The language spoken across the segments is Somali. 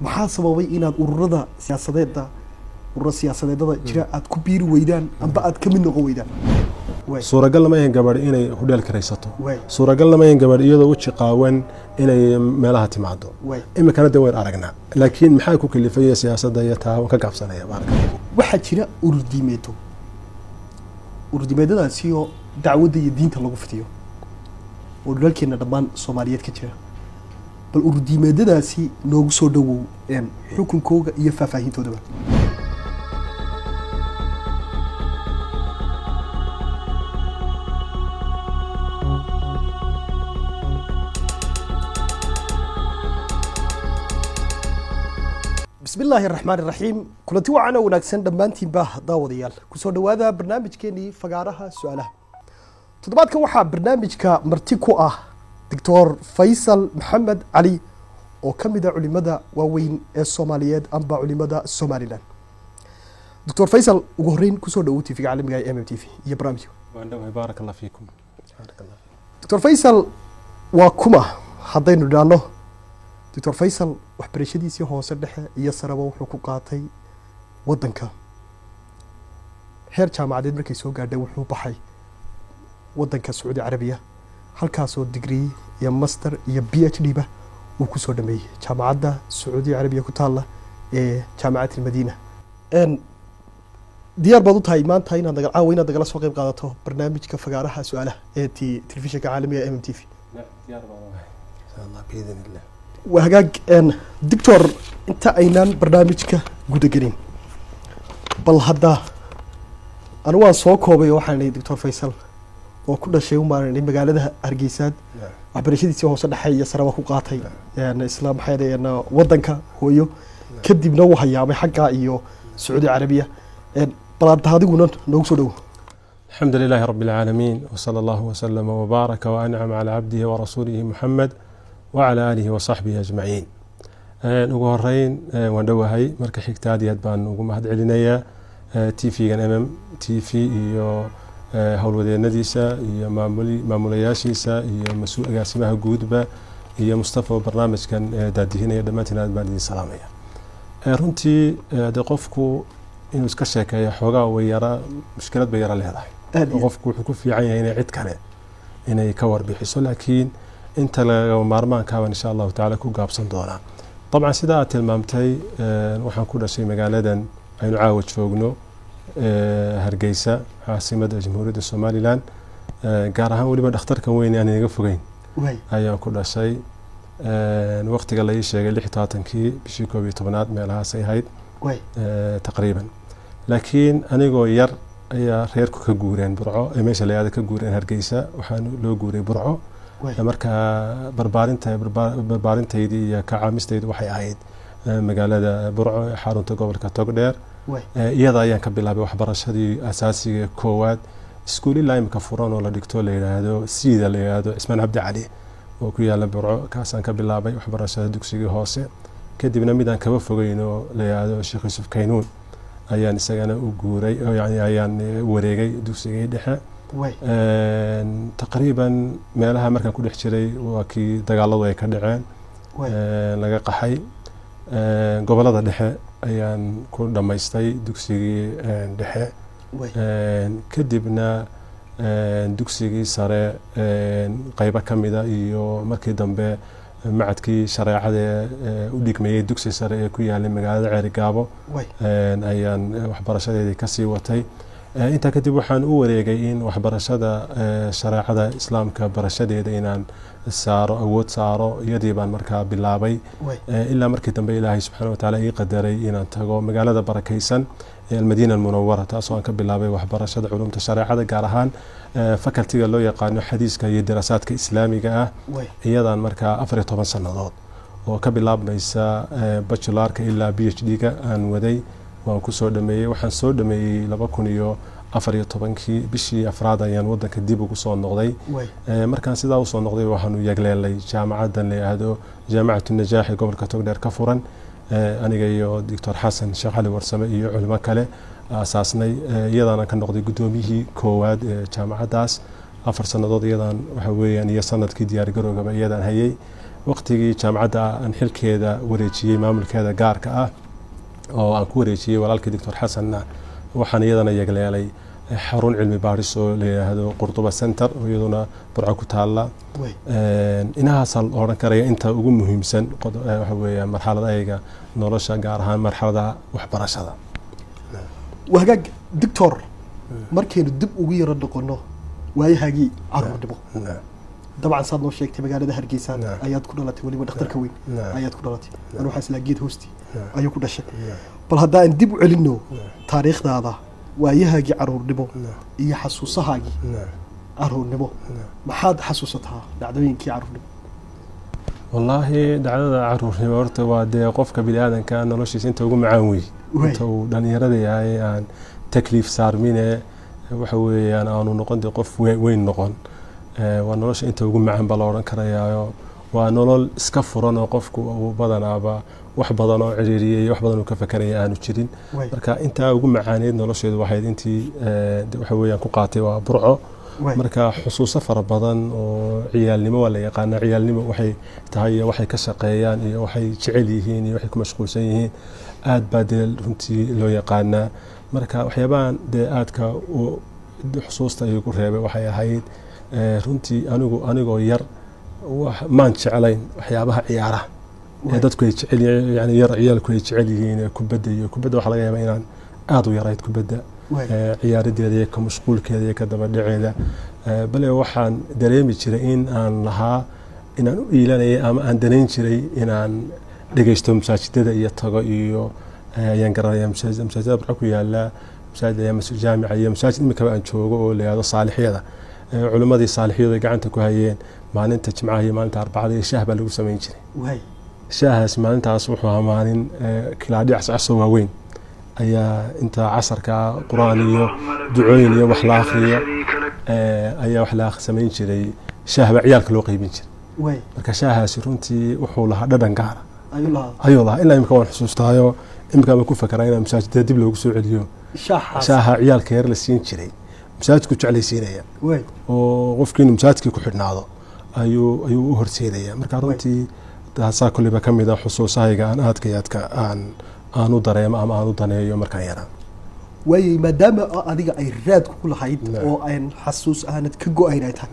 Maxaa sababay inaad ururada siyaasadeeda, urura siyaasadeedada jira, aad ku biiri weydaan amba aad ka mid noqon weydaan? Suuragal lama ahan gabadh inay hudheel karaysato. Suuragal lama ahan gabadh iyadoo weji qaawan inay meelaha timaado. Iminkana de wayn aragnaa, laakiin maxaa ku kalifaya siyaasadda iyo taa waan ka gaabsanaya, baaraka. Waxaa jira urur diimeedo, urur diimeedadaasi oo dacwadda iyo diinta lagu fidiyo oo dhulalkeena dhammaan Soomaaliyeed ka jira. Bal urur diimeedadaasi noogu soo dhawow, xukunkooga iyo faahfaahintoodaba. Bismi illaahi araxmaan iraxiim. Kulanti wacan oo wanaagsan dhammaantiinba, daawadayaal. Kusoo dhawaada barnaamijkeenii Fagaaraha Su-aalaha. Toddobaadkan waxaa barnaamijka marti ku ah Doctor Faysal Maxamed Cali oo ka mid a culimada waaweyn ee Soomaaliyeed amba culimada Somalilan. Doctor Faysal, ugu horreyn kusoo dhawow TV-ga caalamiga ee MMTV iyo barnaamijka. Waan dhawahay, baaraka allah fiikum, baaraka allah. Doctor Faysal waa kuma? Haddaynu idhaahno Doctor Faysal, waxbarashadiisii hoose, dhexe iyo sareba wuxuu ku qaatay waddanka. Heer jaamacadeed markay soo gaadhay, wuxuu baxay waddanka Sacuudi Carabiya, halkaasoo degree iyo master iyo PhD ba uu kusoo dhameeyey jaamacadda Sacuudi Carabiya ku taalla ee Jaamacat Almadiina. Diyaar baad u tahay maanta inaad naga caawa inaad nagala soo qayb qaadato barnaamijka Fagaaraha Su-aalaha ee t telefishinka caalamiga MMTV? Diyaar baan uahay, insha Allah, biidn illah. Waa hagaag. Doctor, inta aynaan barnaamijka gudagelin, bal hadda anu waan soo koobay oo waxaan ihi Doctor Faysal oo ku dhashay umaaranay magaalada Hargeysaad, waxbarashadiisii hoose, dhexe iyo sareba ku qaatay isla, maxay dhaheen, waddanka hooyo, kadibna uu hayaamay xaggaa iyo Sacuudi Carabiya. Bal hadda adiguna noogu soo dhowo. الحمد لله رب العالمين، وصلى الله وسلم وبارك وأنعم على عبده ورسوله محمد وعلى آله وصحبه أجمعين. Ugu horeyn waan dhowahay. Marka xigta, aad iyo aad baan ugu mahad celinayaa TV-gan MMTV iyo howlwadeenadiisa iyo maamulayaashiisa iyo mas-uul agaasimaha guudba iyo Mustafa oo barnaamijkan daadihinaya. Dhammaantiin aad baan idin salaamaya. Runtii de qofku inuu iska sheekeeyo xoogaa way yara mushkilad bay yara leedahay. Aad iyo. Qofku wuxuu ku fiican yahay inay cid kale inay ka warbixiso, laakiin inta lagama maarmaankaabaan insha Allahu tacaala ku gaabsan doonaa. Dabcan, sida aad tilmaamtay, waxaan ku dhashay magaaladan aynu caawa joogno, Hargeysa, caasimadda Jamhuuriyadda Somalilan, gaar ahaan weliba dhakhtarkan weyn aan inaga fogeyn ayaan ku dhashay. Waqtiga la ii sheegay 36-kii bishii 11aad meelahaasay ahayd taqriiban. Laakiin anigoo yar ayaa reerku ka guureen Burco, ee meesha la yihahdo ka guureen Hargeysa, waxaan loo guuray Burco. Marka barbaarintaydii iyo kacaamistaydu waxay ahayd magaalada Burco ee xarunta gobolka Togdheer. Iyada ayaan ka bilaabay waxbarashadii asaasiga koowaad, iskuul ilaa imika furan oo la dhigto la yidhaahdo siida la yidhaahdo Cismaan Cabdi Cali oo ku yaala Burco, kaasaan ka bilaabay waxbarashada dugsigii hoose. Kadibna midaan kaba fogeyn oo la yidhaahdo Sheekh Yuusuf Kaynuun ayaan isagana u guuray oo yani ayaan wareegay dugsigii dhexe. Taqriiban meelaha markaan ku dhex jiray waa kii dagaaladu ay ka dhaceen, laga qaxay. Gobolada dhexe ayaan ku dhammaystay dugsigii dhexe. Kadibna dugsigii sare qeybo ka mida iyo markii dambe macadkii shareecada ee u dhigmayey dugsi sare ee ku yaalay magaalada Ceerigaabo ayaan waxbarashadeedii kasii watay. Intaa kadib waxaan u wareegay in waxbarashada shareecada Islaamka barashadeeda inaan saaro, awood saaro. Iyadii baan markaa bilaabay, ilaa markii dambe Ilaahay subxaana watacaala ii qadaray inaan tago magaalada barakaysan ee Almadiina Almunawara, taasoo aan ka bilaabay waxbarashada culumta shareecada, gaar ahaan faculty-ga loo yaqaano xadiiska iyo daraasaadka Islaamiga ah. Iyadaan markaa 14 sannadood oo ka bilaabmaysa bachelor-ka ilaa PhD-ga aan waday, waan kusoo dhameeyey. Waxaan soo dhameeyey 2014-kii, bishii afraad ayaan wadanka dib ugu soo noqday. Markaan sidaa usoo noqday, waxaanu yagleelay jaamacaddan la yidhaahdo Jaamacatu Najaax ee gobolka Togdheer ka furan, aniga iyo Doctor Xasan Sheekh Cali Warsame iyo culimo kale aasaasnay. Iyadaana ka noqday guddoomiyihii koowaad ee jaamacaddaas. 4 sannadood iyadaan waxa weeyaan iyo sanadkii diyaargarowgaba iyadaan hayay. Waqtigii jaamacadda aan xilkeeda wareejiyey, maamulkeeda gaarka ah oo aan ku wareejiyey walaalkii Doctor Xasanna, waxaan iyadana yegleelay xarun cilmi baadhis oo la yidhaahdo Qurduba Center, oo iyaduna Burco ku taalla. Inahaasaa la odhan karaya inta ugu muhiimsan waxa weeya marxalada ayaga nolosha, gaar ahaan marxalada waxbarashada. Wahagaag doctor, markaynu dib ugu yaro noqono waayahaagii caruurnimo, dabcan saad noo sheegtay magaalada Hargeysa ayaad ku dhalatay, weliba dhakhtarka weyn ayaad ku dhalatay. Anu waxaa islaa geed hoosti ayuu ku dhashay. Bal hadda aan dib u celinno taariikhdaada, waayahaagii caruurnimo iyo xasuusahaagii caruurnimo, maxaad xasuusataa dhacdooyinkii caruurnimo? Wallaahi dhacdada caruurnimo horta waa dee qofka bini aadanka noloshiisa inta ugu macaan wey, inta uu dhalinyarada yahay, aan takliif saarmine, waxa weeyaan aanu noqon dee qof weyn noqon. Waa nolosha inta ugu macaan baa la odhan karayaayo. Waa nolol iska furan oo qofku uu badanaaba wax badan oo ciriiriyay iyo wax badan uu ka fakaraya aanu jirin. Marka intaa ugu macaaneyd nolosheedu waxayd intii waxa weeyaan ku qaatay waa Burco. Marka xusuuso fara badan oo ciyaalnimo waa la yaqaanaa, ciyaalnimo waxay tahay iyo waxay ka shaqeeyaan iyo waxay jecel yihiin iyo waxay ku mashquulsan yihiin aad baa dee runtii loo yaqaanaa. Marka waxyaabahan dee aadka u xusuusta igu reebay waxay ahayd, runtii anigu anigoo yar maan jeclayn waxyaabaha ciyaaraha ee dadku ay jecel yihiin, yani yar ciyaalku ay jecel yihiin ee kubadda iyo kubadda. Waxaa laga yaabaa inaan aada u yarayd kubadda ciyaarideeda iyo ka mashquulkeeda iyo ka dabadhaceeda, bale waxaan dareemi jiray in aan lahaa inaan u iilanayay ama aan danayn jiray inaan dhegeysto masaajidada iyo tago iyo ayaan garanaya masaajidada Burco ku yaala, masaajid ayaa masjid jaamica iyo masaajid imikaba aan joogo oo la yihahdo Saalixyada. Culimmadii Saalixyadu ay gacanta ku hayeen. Maalinta Jimcaha iyo maalinta Arbacada iyo shaah baa lagu samayn jiray. Shaahaas maalintaas wuxuu ahaa maalin kilaadhi cascasoo waaweyn ayaa inta casarka qur-aan iyo ducooyin iyo wax la akhriyo ayaa wax la samayn jiray. Shaah baa ciyaalka loo qaybin jiray. Marka shaahaasi runtii wuxuu lahaa dhadhan gaara ayuu lahaa. Ilaa imika waan xusuustaayo, imika baan ku fakaraa inaan masaajidada dib loogu soo celiyo shaaha ciyaalka yar la siin jiray. Masaajidku jeclaysiinaya oo qofkii inuu masaajidkii ku xidhnaado ayuu u horseedaya. Marka runtii taasaa kolleyba ka mid ah xusuusahayga aan aadka iyo aadka aan u dareemo ama aan u daneeyo markaan yaraa. Waayey, maadaama adiga ay raad kugu lahayd oo aan xasuus aanad ka go-ayn ay tahay,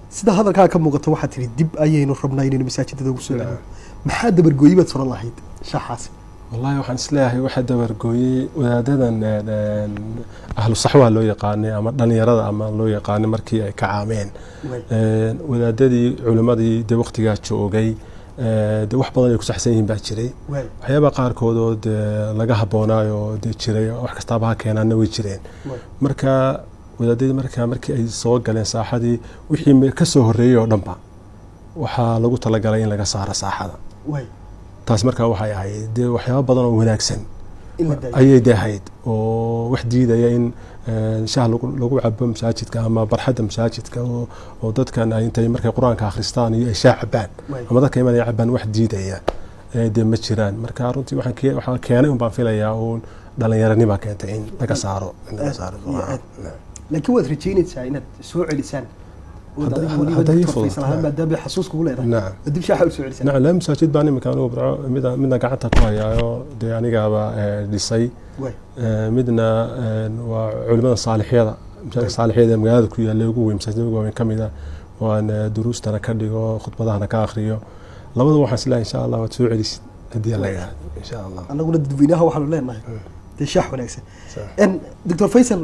sida hadalkaa ka muuqata waxaad tihi dib ayaynu rabnaa inaynu masaajidada ugu soo celino. Maxaa dabargooyi baad soran lahayd shaaxaasi? Wallahi waxaan isleeyahay waxaa dabargooyey wadaadadan ahlu saxwaha loo yaqaanay ama dhalinyarada ama loo yaqaanay markii ay kacaameen. Wadaadadii culimmadii dee waqtigaa joogay dee wax badan ay ku saxsan yihiin baa jiray, waxyaabaha qaarkood oo dee laga habboonaayo dee jiray, wax kastaaba ha keenaana way jireen. Marka wadaadadii marka markii ay soo galeen saaxadii, wixii ka soo horreeyey oo dhanba waxaa lagu talagalay in laga saaro saaxada. Taas markaa waxay ahayd dee waxyaaba badan oo wanaagsan ayay dee ahayd oo wax diidaya in shaah lagu cabo masaajidka ama barxadda masaajidka oo dadkan ay intay markay qur-aanka akhristaan iyo ay shaah cabaan ama dadka imanaya cabaan, wax diidaya dee ma jiraan. Marka runtii waxaa keenay un baan filayaa uun dhalinyaranima keentay in laga saaro, in laga saaro. Laakiin waad rajaynaysaa inaad soo celisaan maadaama xasuus kugu leedahay dib shaaxa u soo celisaan? Nacam, laba masaajid baan imika anigu Burco midna gacanta ku hayaayo dee anigaaba dhisay, midna waa culimada Saalixyada, masaajidka Saalixyada ee magaalada ku yaalla ugu weyn, masaajidada ugu waaweyn ka mid ah, waan duruustana ka dhigo, khudbadahana ka akhriyo. Labada waxaan isleeyahay insha Allah waad soo celisid haddii alla yidhaahdo insha Allah. Annaguna dadweynaha waxaanu leenahay dee shaax wanaagsan. Doctor Faysal,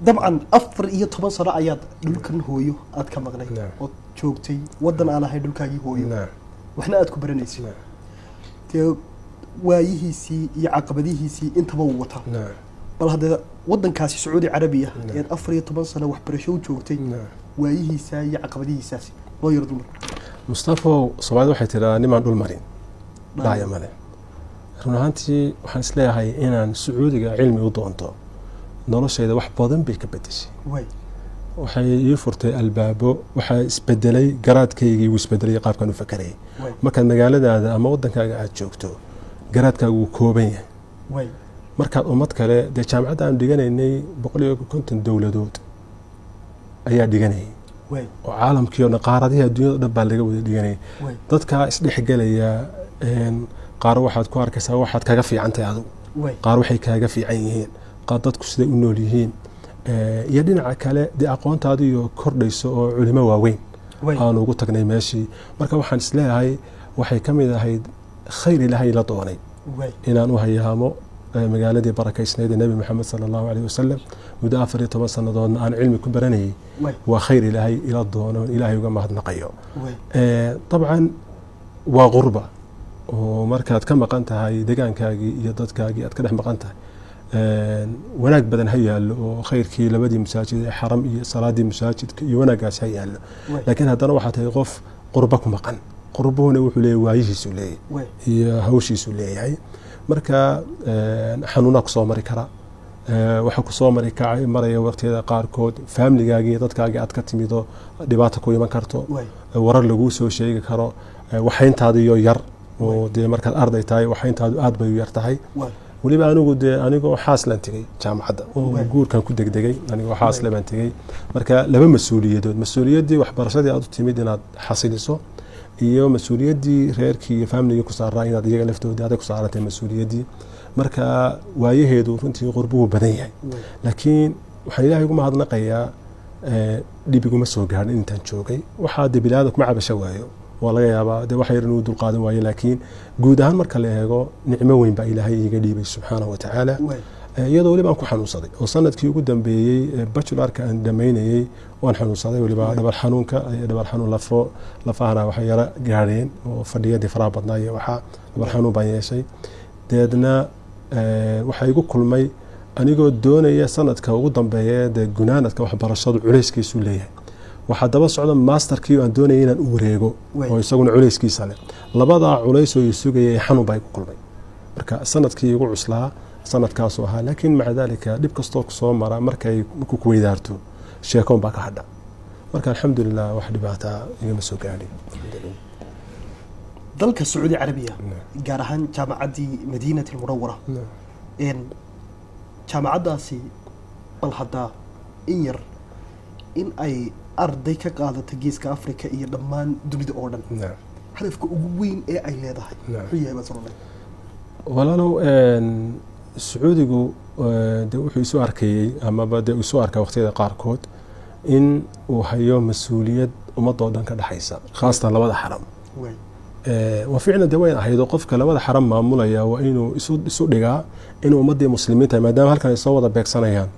dabcan 14 sano ayaad dhulkan hooyo aad ka maqnay ood joogtay waddan aan ahayn dhulkaagii hooyo, waxna aad ku baranaysay, dee waayihiisii iyo caqabadihiisii intaba uu wataa. Bal haddee waddankaasi Sacuudi Carabiya eed 14 sano waxbarasho u joogtay, waayihiisa iyo caqabadihiisaasi loo yaro dulmar. Mustafow, Soomaalida waxay tiraa nimaan dhul marin dhaaya male. Run ahaantii waxaan isleeyahay inaan Sacuudiga cilmi u doonto noloshayda wax badan bay ka bedeshay. Waxay ii furtay albaabo, waxaa isbedelay garaadkaygii, wuu isbedelay qaabkaan u fakarayay. Markaad magaaladaada ama waddankaaga aad joogto garaadkaagu wuu kooban yahay. Markaad ummad kale dee jaamacadda aanu dhiganaynay 150 dowladood ayaa dhiganayay. Oo caalamkii oo dhan, qaaradihii adduunyada o dhan baa laga wada dhiganayay. Dadka isdhexgelaya, qaar waxaad ku arkaysaa waxaad kaga fiican tahay adigu, qaar waxay kaaga fiican yihiin, qaar dadku siday u nool yihiin, iyo dhinaca kale dee aqoontaadi iyo kordhayso oo culimo waaweyn aanu ugu tagnay meeshii. Marka waxaan isleeyahay waxay ka mid ahayd khayr Ilaahay la doonay inaan u hayaamo magaaladii barakaysnayd ee Nebi Maxamed sala Allahu caleyhi wasalam, muddo 14 sannadoodna aan cilmi ku baranayay. Waa khayr Ilaahay ila doono, Ilaahay uga mahadnaqayo. Dabcan waa qurba oo markaad ka maqan tahay degaankaagii iyo dadkaagii aad ka dhex maqan tahay, wanaag badan ha yaallo oo khayrkii labadii masaajid ee xaram iyo salaadii masaajidka iyo wanaaggaas ha yaallo, laakiin haddana waxaa tahay qof qurba ku maqan. Qurbuhuna wuxuu leeyahy waayihiisuu leeyahay iyo hawshiisuu leeyahay. Marka xanuunaa kusoo mari kara, waxaa kusoo mari maraya waqtiyada qaarkood faamiligaagii iyo dadkaagii aad ka timido dhibaata ku iman karto, warar laguu soo sheegi karo, waxayntaadiyo yar oo dee markaad arday tahay waxayntaadu aad bay u yar tahay. Weliba anigu dee anigoo xaaslan tegey jaamacadda oo guurkan ku degdegay, anigoo xaasle baan tegey. Marka laba mas-uuliyadood, mas-uuliyaddii waxbarashadii aad u timid inaad xasiliso iyo mas-uuliyaddii reerkii iyo faamiligii ku saaraa inaad iyaga laftoodii aday ku saarantay mas-uuliyaddii. Marka waayaheedu runtii qurbuhu badan yahay, laakiin waxaan Ilaahay ugu mahadnaqayaa dhib iguma soo gaadhin intaan joogay. Waxaa dee biniaadam kuma cabasho waayo, waa laga yaabaa dee waxa yar inuu dulqaadan waayo, laakiin guud ahaan marka la eego nicmo weyn baa Ilaahay iiga dhiibay subxaanahu wa tacaala. Iyadoo weliba aan ku xanuunsaday oo sanadkii ugu dambeeyey bachelorka aan dhamaynayey waan xanuunsaday weliba dhabar xanuunka, dhabar xanuun lafo lafahana waxay yara gaadheen oo fadhiyadii faraha badnaa iyo waxaa dhabar xanuun baan yeeshay. Deedna waxaa igu kulmay anigoo doonaya sanadka ugu dambeeya dee gunaanadka waxbarashadu culayskiisuu leeyahay, waxaa daba socda masterkii aan doonaya inaan u wareego oo isaguna culayskiisa leh. Labadaa culays oo i sugayay xanuun baa igu kulmay. Marka sanadkii igu cuslaa sanadkaasuu ahaa, laakiin maca daalika dhib kastoo kusoo mara markay markuu kuweydaarto sheekoon baa ka hadha. Marka alxamdulilah wax dhibaataa igama soo gaadhin. Dalka Sacuudi Carabiya, gaar ahaan jaamacaddii Madiinati Almunawara, jaamacaddaasi bal haddaa in yar in ay arday ka qaadata Geeska Africa iyo dhammaan dunida oo dhan, hadafka ugu weyn ee ay leedahay muxuu yahay baad soronay? Walaalow, Sacuudigu de wuxuu isu arkayey amaba dee isu arkaa waqtiyada qaarkood in uu hayo mas-uuliyad ummadoo dhan ka dhexaysa, khaasatan labada xaram. Waa ficlan dee wayn ahayd oo qofka labada xaram maamulaya waa inuu isu dhigaa inuu ummaddii muslimiinta, maadaama halkan ay soo wada beegsanayaan,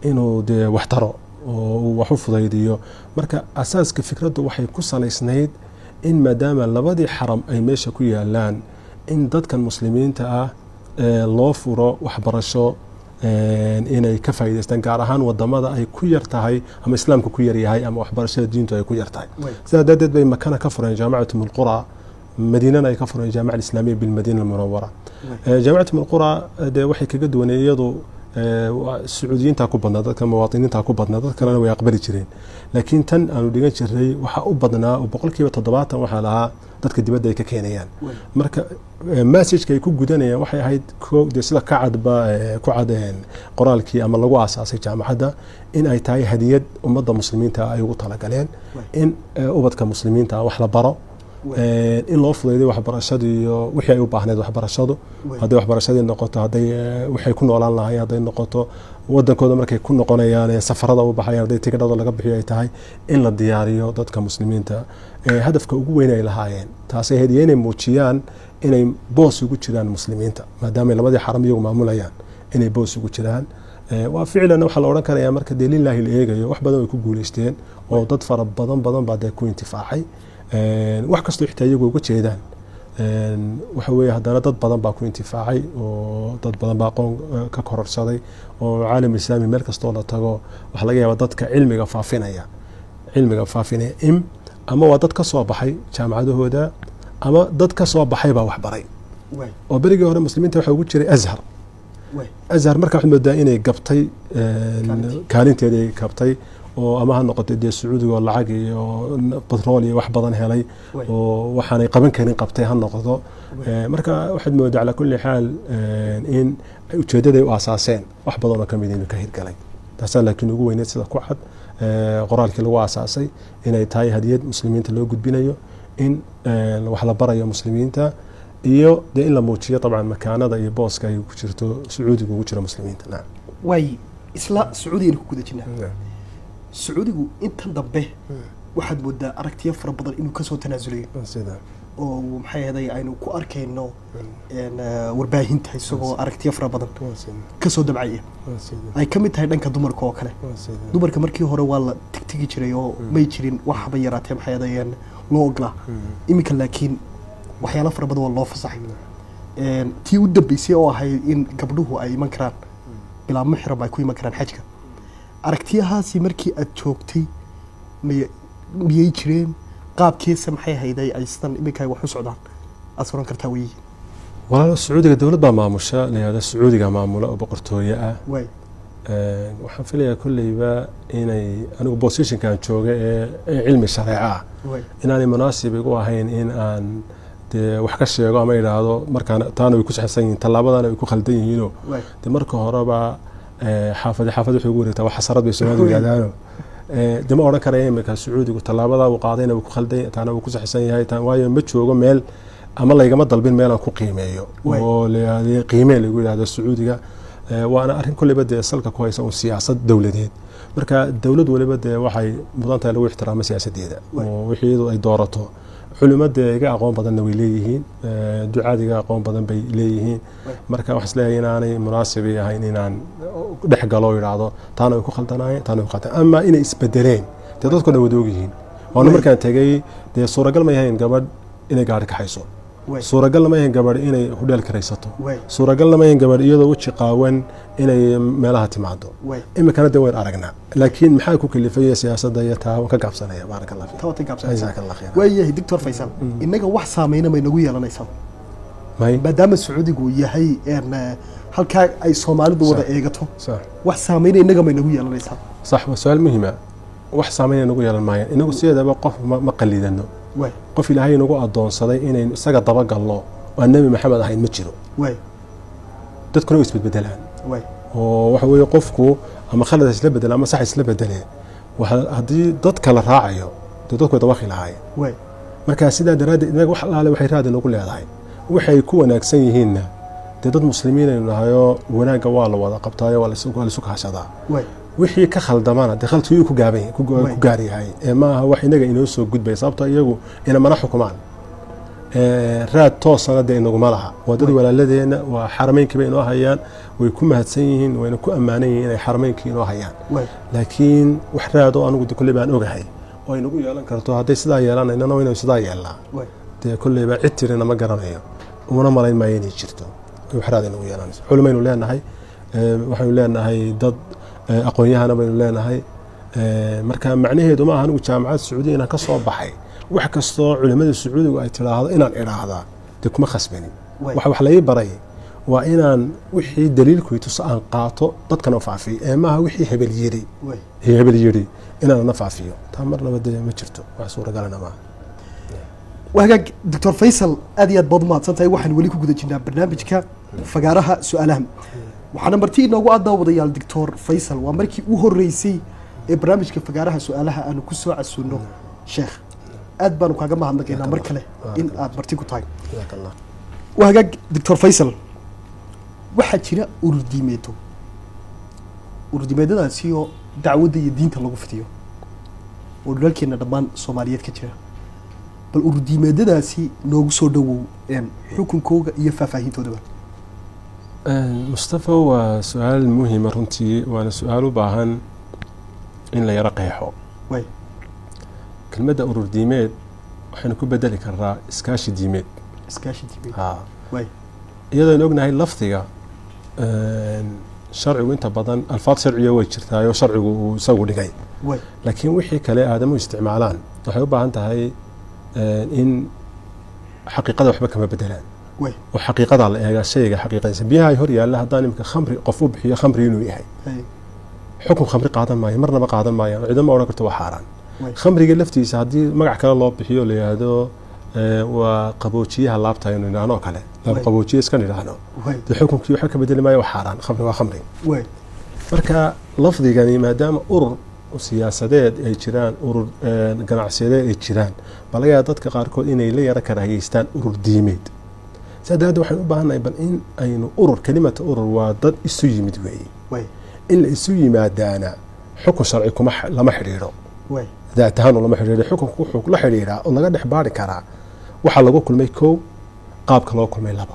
inuu dee wax taro oo uu wax u fudaydiyo. Marka asaaska fikraddu waxay ku salaysnayd in maadaama labadii xaram ay meesha ku yaalaan, in dadkan muslimiinta ah loo furo waxbarasho inay ka faa'iidaystaan, gaar ahaan wadamada ay ku yar tahay ama islaamka ku yar yahay ama waxbarashada diintu ay ku yar tahay. Sidaa darteed bay Makana ka fureen Jaamacatu Umulqura, Madiinana ay ka fureen Jaamica Alislaamiya bilmadiina Almunawara. Jaamicatu Umulqura dee waxay kaga duwanay iyadu Sacuudiyiinta ku badnaa, dadka muwaatiniinta ku badnaa, dad kalena way aqbali jireen, laakiin tan aanu dhigan jiray waxaa u badnaa oo 70% waxaa lahaa dadka dibadda ay ka keenayaan. Marka messageka ay ku gudanayaan waxay ahayd dee sida ka cadba ku cad qoraalkii ama lagu aasaasay jaamacadda in ay tahay hadiyad ummadda muslimiinta ay ugu talagaleen in ubadka muslimiinta wax la baro, in loo fudayday waxbarashadii iyo wixii ay u baahneed waxbarashadu, hadday waxbarashadii noqoto, hadday waxay ku noolaan lahaayeen, hadday noqoto wadankooda markay ku noqonayaan ee safarada u baxayaan, hadday tigidhada laga bixiyo ay tahay, in la diyaariyo dadka muslimiinta. Hadafka ugu weyn ay lahaayeen taasay ahayd, iyo inay muujiyaan inay boos ugu jiraan muslimiinta maadaama ay labadii xaram iyagu maamulayaan, inay boos ugu jiraan. Waa ficlan waxaa la odhan karayaa marka dee lilaahi la eegayo wax badan way ku guuleysteen oo dad fara badan badan baa dee ku intifaacay. Wax kastoo xitaa iyagu uga jeedaan waxa weeye haddana dad badan baa ku intifaacay oo dad badan baa aqoon ka kororsaday oo caalam islaami meel kastoo la tago waxaa laga yaabaa dadka cilmiga faafinaya ama waa dad ka soo baxay jaamacadahooda ama dad ka soo baxay baa wax baray. Oo berigii hore muslimiinta waxaa ugu jiray Azhar. Azhar marka waxaad moodaa inay gabtay kaalinteedii ay kabtay oo ama ha noqotay dee Sacuudiga oo lacag iyo batrool iyo wax badan helay oo waxaanay qaban karin qabtay ha noqdo. Marka waxaad moodaa calaa kulli xaal in ujeedaday u aasaaseen wax badan oo kamid inuu ka hirgalay taasaa laakiin ugu weyneed sida ku cad. Qoraalkii lagu aasaasay inay tahay hadiyad muslimiinta loo gudbinayo, in wax la barayo muslimiinta, iyo dee in la muujiyo dabcan makaanada iyo booska ay ku jirto Sacuudiga ugu jiro muslimiinta. Nacam. Waay, isla Sacuudigaynu ku guda jirnaa. Sacuudigu intan dambe waxaad moodaa aragtiyo fara badan inuu kasoo tanaasulayo sida oo maxay ahaday aynu ku arkayno warbaahinta isagoo aragtiyo fara badan kasoo dabcaya, ay ka mid tahay dhanka dumarka oo kale. Dumarka markii hore waa la tigtigi jiray oo may jirin waxba yaraatee maxay ahaday loo ogolaa. Iminka laakiin waxyaalo fara badan waa loo fasaxay. Tii u dambeysay oo ahayd in gabdhuhu ay iman karaan bilaa muxram, ay ku iman karaan xajka, aragtiyahaasi markii aad joogtay miyay jireen? Qaabkeesa maxay hayday ay sidan iminka ay wax u socdaan aad oran kartaa weyihiin? Walaalo, Sacuudiga dowlad baa maamusha la yihahda Sacuudiga maamula oo boqortooye ah. Waxaan filayaa kolleyba inay anigu positionkan jooga ee cilmi shareeco ah inaanay munaasib igu ahayn in aan dee wax ka sheego ama idhaahdo markaan taana way ku saxsan yihiin, tallaabadana way ku khaldan yihiinoo. Dee marka horeba xaafadi xaafad waxay ugu wareegtaa wax xasarad bay Soomaalidu yidhahdaano. Dee ma odhan karaya iminka Sacuudigu tallaabada uu qaadayna wuu ku khaldan yahay, taana wuu ku saxsan yahay taan, waayo ma joogo meel ama laygama dalbin meel aan ku qiimeeyo oo la yidhaahdo qiimee lagu yidhahdo Sacuudiga. Waana arrin kolleyba dee salka ku haysa un siyaasad dowladeed. Marka dowlad waliba dee waxay mudan tahay lagu ixtiraamo siyaasadeeda oo wixii iyadu ay doorato. Culimo dee iga aqoon badanna way leeyihiin, ducaad iga aqoon badan bay leeyihiin. Marka waxaan isleeyahay inaanay munaasib ii ahayn inaan dhex galo oo idhaahdo taana way ku khaldanaayeen, taana way ku khaldan, ama inay isbedeleen. Dee dadku dhan wada ogyihiin waana markaan tegey dee suuragal ma yahayn gabadh inay gaari kaxayso, suuragal ma yahayn gabadh inay hudheel karaysato, suuragal ma yahayn gabadh iyadoo weji qaawan inay meelaha timaado. Iminkana dee wayn aragnaa, laakiin maxaa ku kalifaya siyaasadda iyo taa waan ka gaabsanaya. Baaraka Allah fiik. Taa gaabsanaysaa. Jazaaka Allah khayr. Waayahay, Doctor Faysal, innaga wax saameyna may nagu yeelanaysaa may maadaama Sacuudigu yahay halkaa ay Soomaalidu wada eegato? Sax. Wax saameyna innaga may nagu yeelanaysaa? Sax, waa su-aal muhiima. Wax saameyn nagu yeelan maayaan. Inagu sideedaba qof ma qalidano. Qof Ilaahay nagu adoonsaday inaynu isaga dabagalno oo aan Nebi Maxamed ahayn ma jiro. Dadkuna way isbedbedelaan oo waxa weeye qofku ama khalad isla bedela ama sax isla bedele. Haddii dadka la raacayo dee dadku way dabaqi lahaayeen. Marka sidaa daraaddeed inaga wax allaale waxay raadi nagu leedahay waxay ku wanaagsan yihiinna dee dad muslimiin aynu nahayoo wanaagga waa la wada qabtaayo, waa la isu kaashadaa. Wixii ka khaldamana dee khaladkii ku gaaban yahay, ku gaar yahay ee ma aha wax inaga inoo soo gudbaya, sababtoo iyagu inamana xukumaan. Raad toosana dee inaguma laha. Waa dad walaaladeenna, waa xarameynkii bay inoo hayaan, way ku mahadsan yihiin, wayna ku ammaanan yihiin inay xarameynkii inoo hayaan. Laakiin wax raad oo anigu de kolley baan ogahay oo ay nagu yeelan karto hadday sidaa yeelaan inana waynu sidaa yeelnaa, dee kolleyba cid tirina ma garanayo, una malayn maayo inay jirto wax raad ay nagu yeelanayso. Culimaynu leenahay, waxaynu leenahay dad aqoon-yahana baynu leenahay. Marka macnaheedu ma aha anigu jaamacadda Sacuudiya inaan ka soo baxay wax kastoo culimada Sacuudigu ay tidhaahdo inaan idhaahdaa dee kuma khasbanin. Waxa wax lai baray waa inaan wixii daliilku i tuso aan qaato, dadkana faafiyo, ee maaha wixii hebel yiri hebel yiri inaan na faafiyo. Taa marnaba dee ma jirto, wax suuragalana maaha. Waa hagaag, Doctor Faysal, aad iyo aad baad umahadsan tahay. Waxaan weli ku guda jirnaa barnaamijka fagaaraha su-aalaha, waxaana marti inoogu daawadayaal Doctor Faysal. Waa markii u horeysay ee barnaamijka fagaaraha su-aalaha aanu ku soo casuuno sheekh. Aad baanu kaaga mahadnaqaynaa mar kale in aad marti ku tahay. Jazaak Allah. Waa hagaag, Doctor Faysal, waxaa jira urur diimeedo, urur diimeedadaasi oo dacwadda iyo diinta lagu fidiyo oo dhulalkeena dhammaan Soomaaliyeed ka jira. Bal urur diimeedadaasi noogu soo dhowow, xukunkooga iyo faahfaahintoodaba. Mustafa, waa su-aal muhima runtii, waana su-aal u baahan in la yaro qeexo. Kelmadda urur diimeed waxaynu ku bedeli karnaa iskaashi diimeed. Iskaashi diimeed. Ha. Iyadoo ognahay lafdiga sharcigu inta badan alfaad sharciya way jirtaayoo sharcigu uu isagu dhigay, laakiin wixii kale aadamuhu isticmaalaan waxay u baahan tahay in xaqiiqada waxba kama bedelaan oo xaqiiqada la eegaa, shayga xaqiiqadiisa. Biyaha ay hor yaalla haddaan imika khamri qof u bixiyo khamri inuu yahay, xukun khamri qaadan maayo, marnaba qaadan maayaan, cidama ma odhan karto waa xaaraan. Khamriga laftiisa haddii magac kale loo bixiyo, la yidhaahdo waa qaboojiyaha laabta aynu nidhaahno oo kale, laab qaboojiye iska nidhaahno, dee xukunkii waxba ka bedeli maayo, waa xaaraan, khamri waa khamri. Marka lafdigani maadaama urur Siyaasadeed ay jiraan, urur ganacsiyadeed ay jiraan, baa laga yaaba dadka qaarkood inay la yaro karaahiyeystaan urur diimeed. Sidaa daraaddeed waxaynu u baahannahay bal in aynu urur, kelimata urur waa dad isu yimid weeye. In la isu yimaadaana xukun sharci kuma lama xidhiidho, daat ahaan lama xidhiidho. Xukunku wuxuu la xidhiidhaa oo laga dhex baari karaa waxaa lagu kulmay kow, qaabka loo kulmay laba.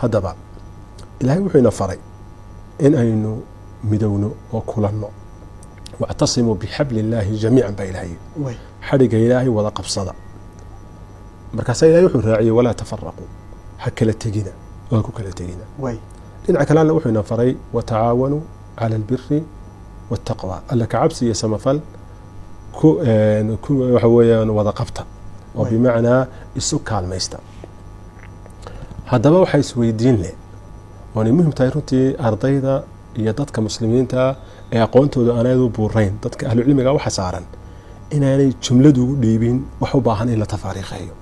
Haddaba Ilaahay wuxuu ina faray in aynu midowno oo kulanno. Wactasimuu bixabli illaahi jamiican baa Ilaahay yidhi, xadhigga Ilaahay wada qabsada. Markaasaa Ilahay wuxuu raaciyey walaa tafaraquu, ha kala tegina oo ha ku kala tegina. Dhinaca kale Alla wuxuu ina faray watacaawanuu cala albiri waataqwa, Alla ka cabsi iyo samafal ku waxa weeyaan wada qabta oo bimacnaa isu kaalmaysta. Haddaba waxaa isweydiin leh, waanay muhim tahay runtii ardayda iyo dadka muslimiinta ee aqoontooda aanay u buurayn, dadka ahlucilmiga waxa saaran inaanay jumladu ugu dhiibin wax u baahan in la tafaariikheeyo.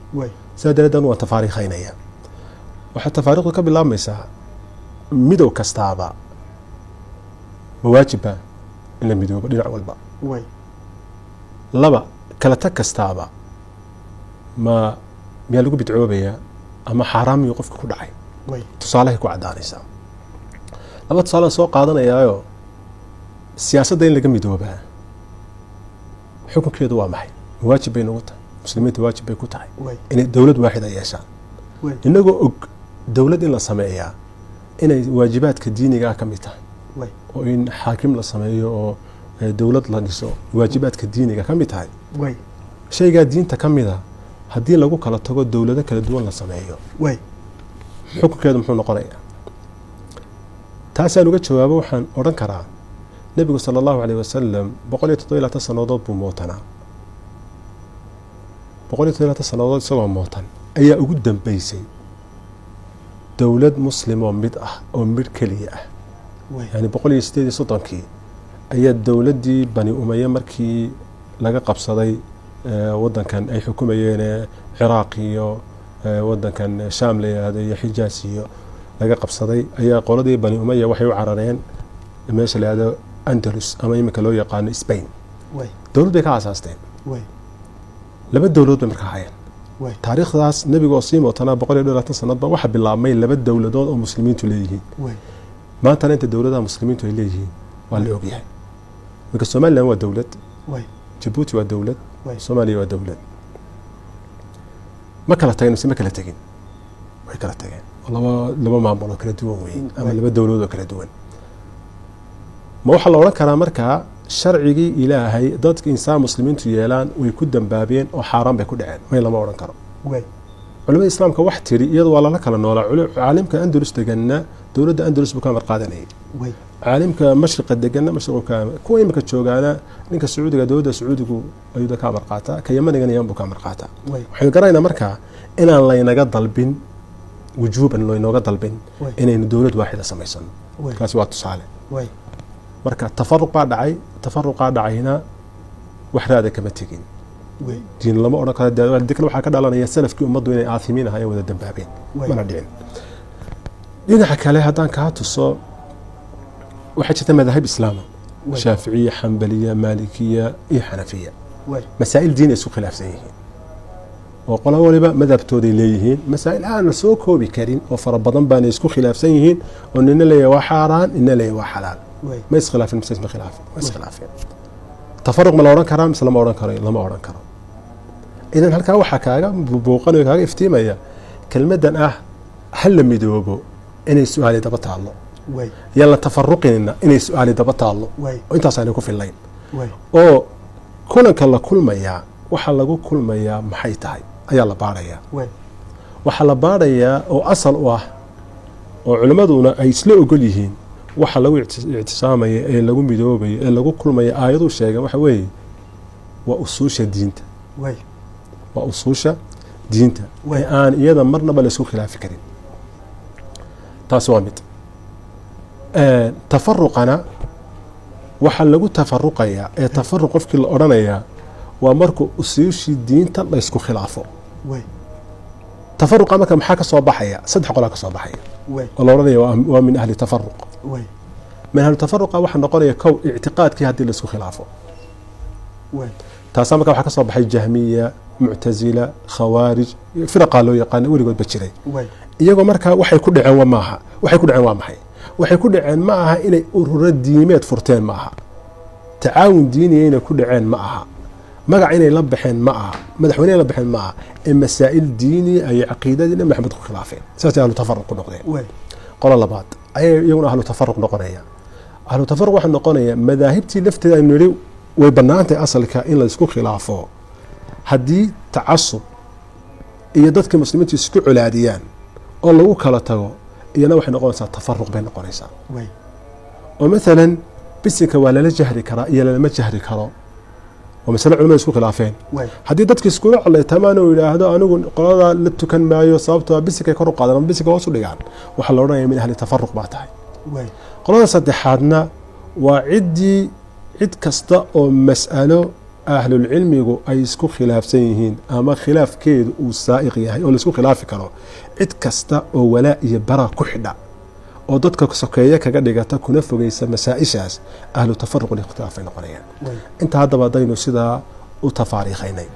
Sidaa daraaddeed waan tafaariikheynaya. Waxaa tafaariikhdu ka bilaabmaysaa midow kastaaba ma waajibba in la midoobo dhinac walba? Laba, kala tag kastaaba ma miyaa lagu bidcoobayaa ama xaaraam miyuu qofka ku dhacay? Tusaalahay ku caddaanaysaa. Laba tusaalaan soo qaadanayaayo. Siyaasadda in laga midoobaa xukunkeedu waa maxay? Waajib bay nagu tahay, muslimiinta waajib bay ku tahay inay dowlad waaxida yeeshaan. Inagoo og dowlad in la sameeyaa inay waajibaadka diinigaa ka mid tahay, oo in xaakim la sameeyo oo dowlad la dhiso waajibaadka diiniga ka mid tahay, shaygaa diinta ka mida haddii lagu kala tago dowlado kala duwan la sameeyo, xukunkeedu muxuu noqonayaa? Taasaan uga jawaabo waxaan odhan karaa Nebigu sala allahu caleyh wasalam 127 sannadood buu mootanaa. 127 sannadood isagoo mootan ayaa ugu dambeysay dowlad muslim oo mid ah oo midh keliya ah. Yani 138-kii ayaa dowladdii Bani Umaye markii laga qabsaday waddankan ay xukumayeen Ciraaq iyo waddankan Shaam la yidhaahdo iyo Xijaas iyo laga qabsaday, ayaa qoladii Bani Umaya waxay u carareen meesha la yidhahdo Andalus ama iminka loo yaqaano Spain. Dowlad bay ka aasaasteen. Laba dowladood bay markaa hayeen. Taariikhdaas nebiga oo sii mootanaa 120 sanadba waxaa bilaabmay laba dowladood oo muslimiintu leeyihiin. Maantana inta dowladaha muslimiintu ay leeyihiin waa la ogyahay. Marka Somaliland waa dowlad, Jabuuti waa dowlad, Soomaaliya waa dowlad. Ma kala tageen mise ma kala tegin? Way kala tageen. Laba maamul oo kala duwan weeye ama laba dowladood oo kala duwan. Ma waxaa la odhan karaa markaa sharcigii Ilaahay dadka insaan muslimiintu yeelaan way ku dambaabeen oo xaaraan bay ku dhaceen? May, lama odhan karo. Culimada islaamka wax tiri iyadu waa lala kala noolaa. Caalimka Andalus deganna dowladda Andalus buu ka amar qaadanayay, caalimka mashriqa deganna mashriqu ka, kuwa imika joogaana ninka Sacuudiga dowladda Sacuudigu ayuu ka amar qaataa, ka Yamanigana Yaman buu ka amar qaataa. Waxaynu garanaynaa markaa inaan laynaga dalbin wujuuban, laynooga dalbin inaynu dowlad waaxida samaysano. Kaasi waa tusaale. Marka tafaruq baa dhacay, tafaruqaa dhacayna wax raada kama tegin, diin lama odhan karo. Dikle waxaa ka dhalanaya salafkii ummaddu inay aathimiin ahaayeen, wada dambaabeen, mana dhicin. Dhinaca kale haddaan kaa tuso, waxaa jirta madaahib islaama, Shaaficiya, Xambaliya, Maalikiya iyo Xanafiya. Masaa'il diin ay isku khilaafsan yihiin oo qolo waliba madhabtooday leeyihiin. Masaa'il aan la soo koobi karin oo fara badan baana isku khilaafsan yihiin, oo nina leeyahay waa xaaraan, nina leeyahay waa xalaal. Ma iskhilaafin mise isma khilaafin? Waa iskhilaafeen. Tafaruq ma la odhan karaa mise lama odhan karo? Lama odhan karo. Idan halkaa waxaa kaaga buuqanayo, kaaga iftiimaya kelmaddan ah ha la midoobo inay su-aali daba taallo, yaan la tafaruqinina inay su-aali daba taallo, oo intaas aanay ku fillayn. Oo kulanka la kulmayaa waxaa lagu kulmayaa maxay tahay ayaa la baadhayaa. Waxaa la baadhayaa oo asal u ah oo culimmaduna ay isla ogol yihiin waxa lagu ictisaamaya ee lagu midoobaya ee lagu kulmaya aayaduu sheegeen waxa weeye waa usuusha diinta, waa usuusha diinta ee aan iyada marnaba laisku khilaafi karin. Taas waa mid. Tafaruqana waxaa lagu tafaruqayaa ee tafaruq qofkii la odhanayaa waa markuu usuushii diinta laysku khilaafo. Tafaruqa marka maxaa ka soo baxaya? Saddex qolaa ka soo baxaya oo la odhanaya waa min ahli tafaruq. Min ahlu tafaruqa waxaa noqonaya kow ictiqaadkii haddii laisku khilaafo. Taasaa marka waxaa ka soo baxay jahmiya, muctasila, khawaarij, firaqaa loo yaqaana weligoodba jiray. Iyagoo markaa waxay ku dhaceen wa maaha, waxay ku dhaceen waa maxay? Waxay ku dhaceen ma aha inay ururo diimeed furteen, ma aha tacaawun diiniya inay ku dhaceen, ma aha magac inay la baxeen, ma aha madaxweyne la baxeen, ma aha ee masaa'il diiniya ayay caqiidadii Nabi Maxamed ku khilaafeen, saasay ahlu tafaruq ku noqdeen. Qola labaad ayay iyaguna ahlu tafaruq noqonaya. Ahlu tafaruq waxaa noqonaya madaahibtii lafteeda aynu nidhi way bannaantahay asalka in la isku khilaafo haddii tacasub iyo dadka muslimiintu isku colaadiyaan oo lagu kala tago, iyana waxay noqonaysaa tafaruq bay noqonaysaa. Oo maalan bisinka waa lala jahri karaa iyo lalama jahri karo, waa masale culimada isku khilaafeen. Haddii dadka iskula colaytamaan oo yidhaahdo anigu qolada la tukan maayo sababtoo bisinkay kor u qaadaan ama bisinka hoos u dhigaan, waxaa la odhanaya min ahli tafaruq baa tahay. Qolada saddexaadna waa ciddii cid kasta oo mas'alo ahlulcilmigu ay isku khilaafsan yihiin ama khilaafkeedu uu saa'iq yahay oo laisku khilaafi karo, cid kasta oo walaa iyo bara ku xidha oo dadka sokeeye kaga dhigata kuna fogeysa masaa-ishaas, ahlu tafaruq ikhtilaaf ay noqonayaan. Inta haddaba haddaynu sidaa u tafaariikhaynay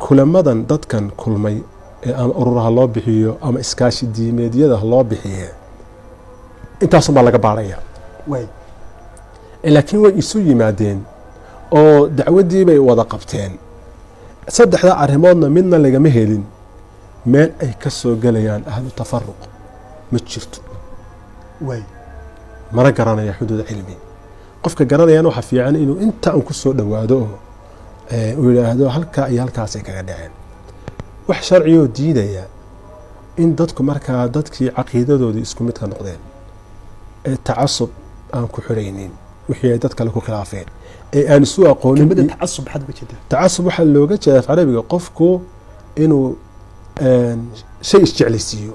kulamadan dadkan kulmay ee ama ururaha loo bixiyo ama iskaashi diimeedyada loo bixiye, intaasunbaa laga baaraya. Laakiin way isu yimaadeen oo dacwaddii bay wada qabteen, saddexda arrimoodna midna lagama helin, meel ay ka soo gelayaan ahlu tafaruq ma jirto. Mana garanaya xuduud cilmi qofka garanayana waxaa fiican inuu inta un ku soo dhowaado oo uu yidhaahdo halkaa iyo halkaasay kaga dhaceen. Wax sharciyoo diidaya in dadku markaa dadkii caqiidadoodii isku mid ka noqdeen ee tacasub aan ku xidhaynin wixii ay dad kale ku khilaafeen ee aan isu aqoonin. Tacasub waxaa looga jeeda af carabiga qofku inuu shay isjeclaysiiyo,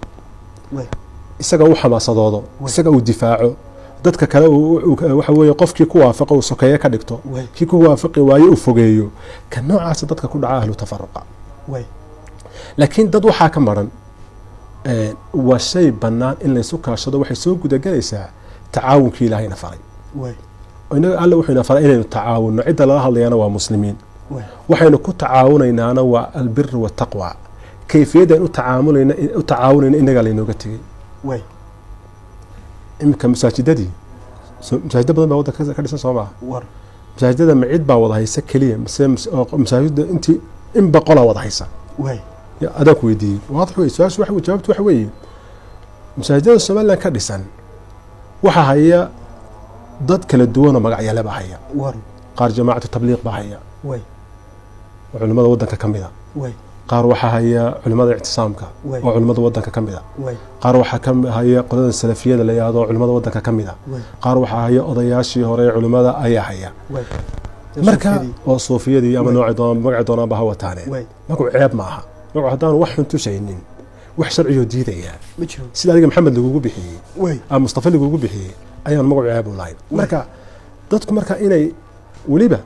isaga u xamaasadoodo, isaga uu difaaco, dadka kale waxa weeye qofkii ku waafaqo uu sokeeye ka dhigto, kii ku waafaqi waayo uu fogeeyo, ka noocaasa dadka ku dhaca ahlu tafaruqa. Laakiin dad waxaa ka maran waa shay bannaan in laysu kaashado. Waxay soo gudagelaysaa tacaawunkii ilaahayna faray. Inaga Alle wuxuu ina faray inaynu tacaawunno, cidda lala hadlayana waa muslimiin, waxaynu ku tacaawunaynaana waa albir wataqwa. Kayfiyaddan u tacaamulayna u tacaawunayna inagaa laynooga tegey. Iminka masaajidadii, masaajida badan baa waddanka ka dhisan, soo maaha? Masaajidada ma cid baa wada haysa keliya mise masaajida intii in boqolaa wada haysa? Adaan ku weydiiyey, waadix wey su-aashu. Waxa jawaabtu waxa weeye masaajidada Somaliland ka dhisan waxaa haya dad kala duwanoo magacyale baa haya. Qaar jamaacatu tabliiq baa haya oo culimmada waddanka ka mida, qaar waxaa haya culimmada ictisaamka oo culimmada waddanka ka mida, qaar waxaa ka haya qolada salafiyada la yidhaahdo oo culimmada waddanka ka mida, qaar waxaa haya odayaashii hore ee culimmada ayaa haya. Marka oo suufiyadii ama noocay doonaan magacay doonaanba ha wataane, magacu ceeb ma aha. Magacu haddaanu wax xun tusaynin, wax sharciyoo diidaya sida adiga Maxamed lagugu bixiyey ama Mustafa lagugu bixiyey ayaan magacu ceeb u lahayn. Marka dadku marka inay weliba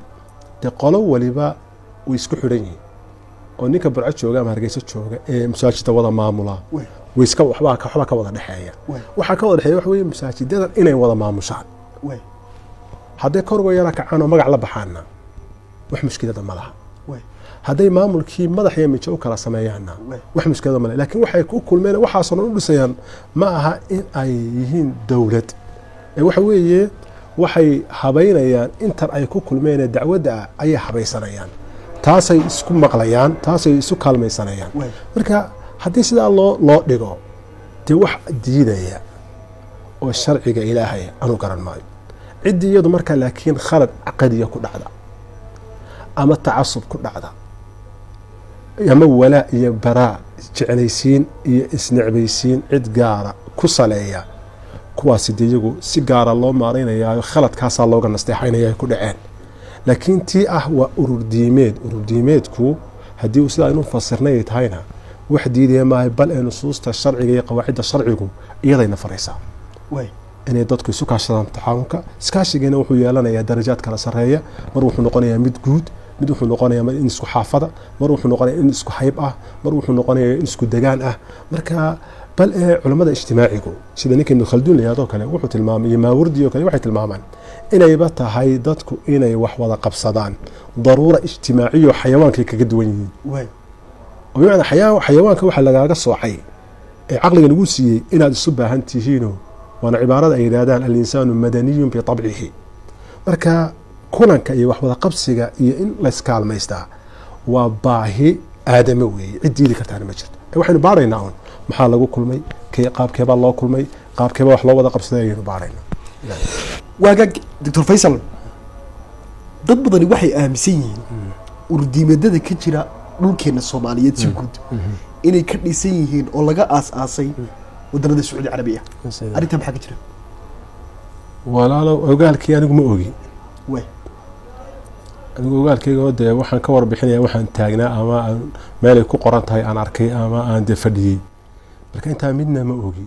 dee qolo waliba way isku xidhan yihiin oo ninka Burco jooga ama Hargeysa jooga ee masaajida wada maamula way iska waxbaa ka wada dhexeeya. Waxaa ka wada dhexeeya waxa weeye masaajidadan inay wada maamushaan. Hadday kor uga yara kacaan oo magac la baxaanna wax mushkilada ma laha, hadday maamulkii madax iyo mijo u kala sameeyaanna wax mushkilada ma laha. Laakiin waxay ku kulmeen waxaasoo dhan u dhisayaan ma aha in ay yihiin dowlad ee waxa weeye waxay habaynayaan intan ay ku kulmeen dacwadda ah ayay habaysanayaan, taasay isku maqlayaan, taasay isu kaalmaysanayaan. Marka haddii sidaa loo dhigo dee wax diidaya oo sharciga ilaahay anu garan maayo ciddii iyadu marka. Laakiin khalad caqadiya ku dhacda ama tacasub ku dhacda ama walaa iyo baraa, jeclaysiin iyo isnecbaysiin cid gaara ku saleeya, kuwaasi dee iyagu si gaara loo maaraynayaayo, khaladkaasaa looga nasteexaynaya ay ku dhaceen. Laakiin tii ah waa urur diimeed, urur diimeedku haddii uu sidaa aynu fasirnay ay tahayna wax diidaya maahay, bal ee nusuusta sharciga iyo qawaacidda sharcigu iyadayna faraysaa inay dadku isu kaashadaan. Tacaawunka iskaashigiina wuxuu yeelanayaa darajaad kala sarreeya. Mar wuxuu noqonayaa mid guud, mid wuxuu noqonayaa mar in isku xaafada, mar wuxuu noqonayaa in isku hayb ah, mar wuxuu noqonayaa in isku degaan ah. Marka Bal ee culammada ijtimaacigu, sida ninka Ibnu Khalduun la yihahdo kale, wuxuu tilmaamay, iyo Maawardi oo kale, waxay tilmaamaan inayba tahay dadku inay wax wada qabsadaan daruura ijtimaaciyo xayawaankay kaga duwan yihiin. Oo bimacnaa xayawaanka waxaa lagaaga soocay ee caqliga lagu siiyey inaad isu baahan tihiino, waana cibaarada ay yidhahdaan alinsaanu madaniyun bitabcihi. Marka kulanka iyo wax wada qabsiga iyo in layskaalmaystaa waa baahi aadame weeye, cid diidi kartaana ma jirto. Waxaynu baaraynaa un maxaa lagu kulmay, qaabkeebaa loo kulmay, qaabkeebaa wax loo wada qabsaday ayaynu baaraynaa. Waagaag, Doctor Faysal, dad badani waxay aaminsan yihiin ururdiimeedada ka jira dhulkeena Soomaaliyeed si guud inay ka dhisan yihiin oo laga aas-aasay waddanada Sacuudi Carabiya. Arrintaa maxaa ka jira? Walaalow, ogaalkii anigu ma ogi. Anigu ogaalkayga oo dee waxaan ka warbixinaya waxaan taagnaa ama aan meelay ku qoran tahay aan arkay ama aan dee fadhiyey, marka intaa midna ma ogi.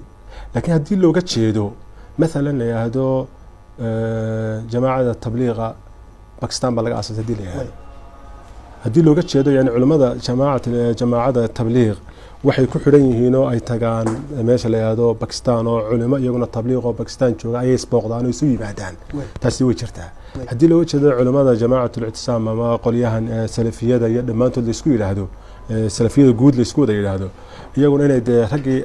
Laakiin haddii looga jeedo mathalan la yidhaahdo jamaacada tabliiqa Bakistan baa laga aasasay, hadii la yidhahdo, haddii looga jeedo yani culimmada jamaacada tabliiq waxay ku xidhan yihiin oo ay tagaan meesha la yidhaahdo Bakistan, oo culimo iyaguna tabliiq oo Bakistan jooga ayay isbooqdaan oo isu yimaadaan, taasi way jirtaa. Haddii looga jeedo culimmada Jamaacat Lictisaam ama qolyahan salafiyada iyo dhammaantood laisku yidhaahdo, salafiyada guud laisku wada yidhaahdo, iyaguna inay dee raggii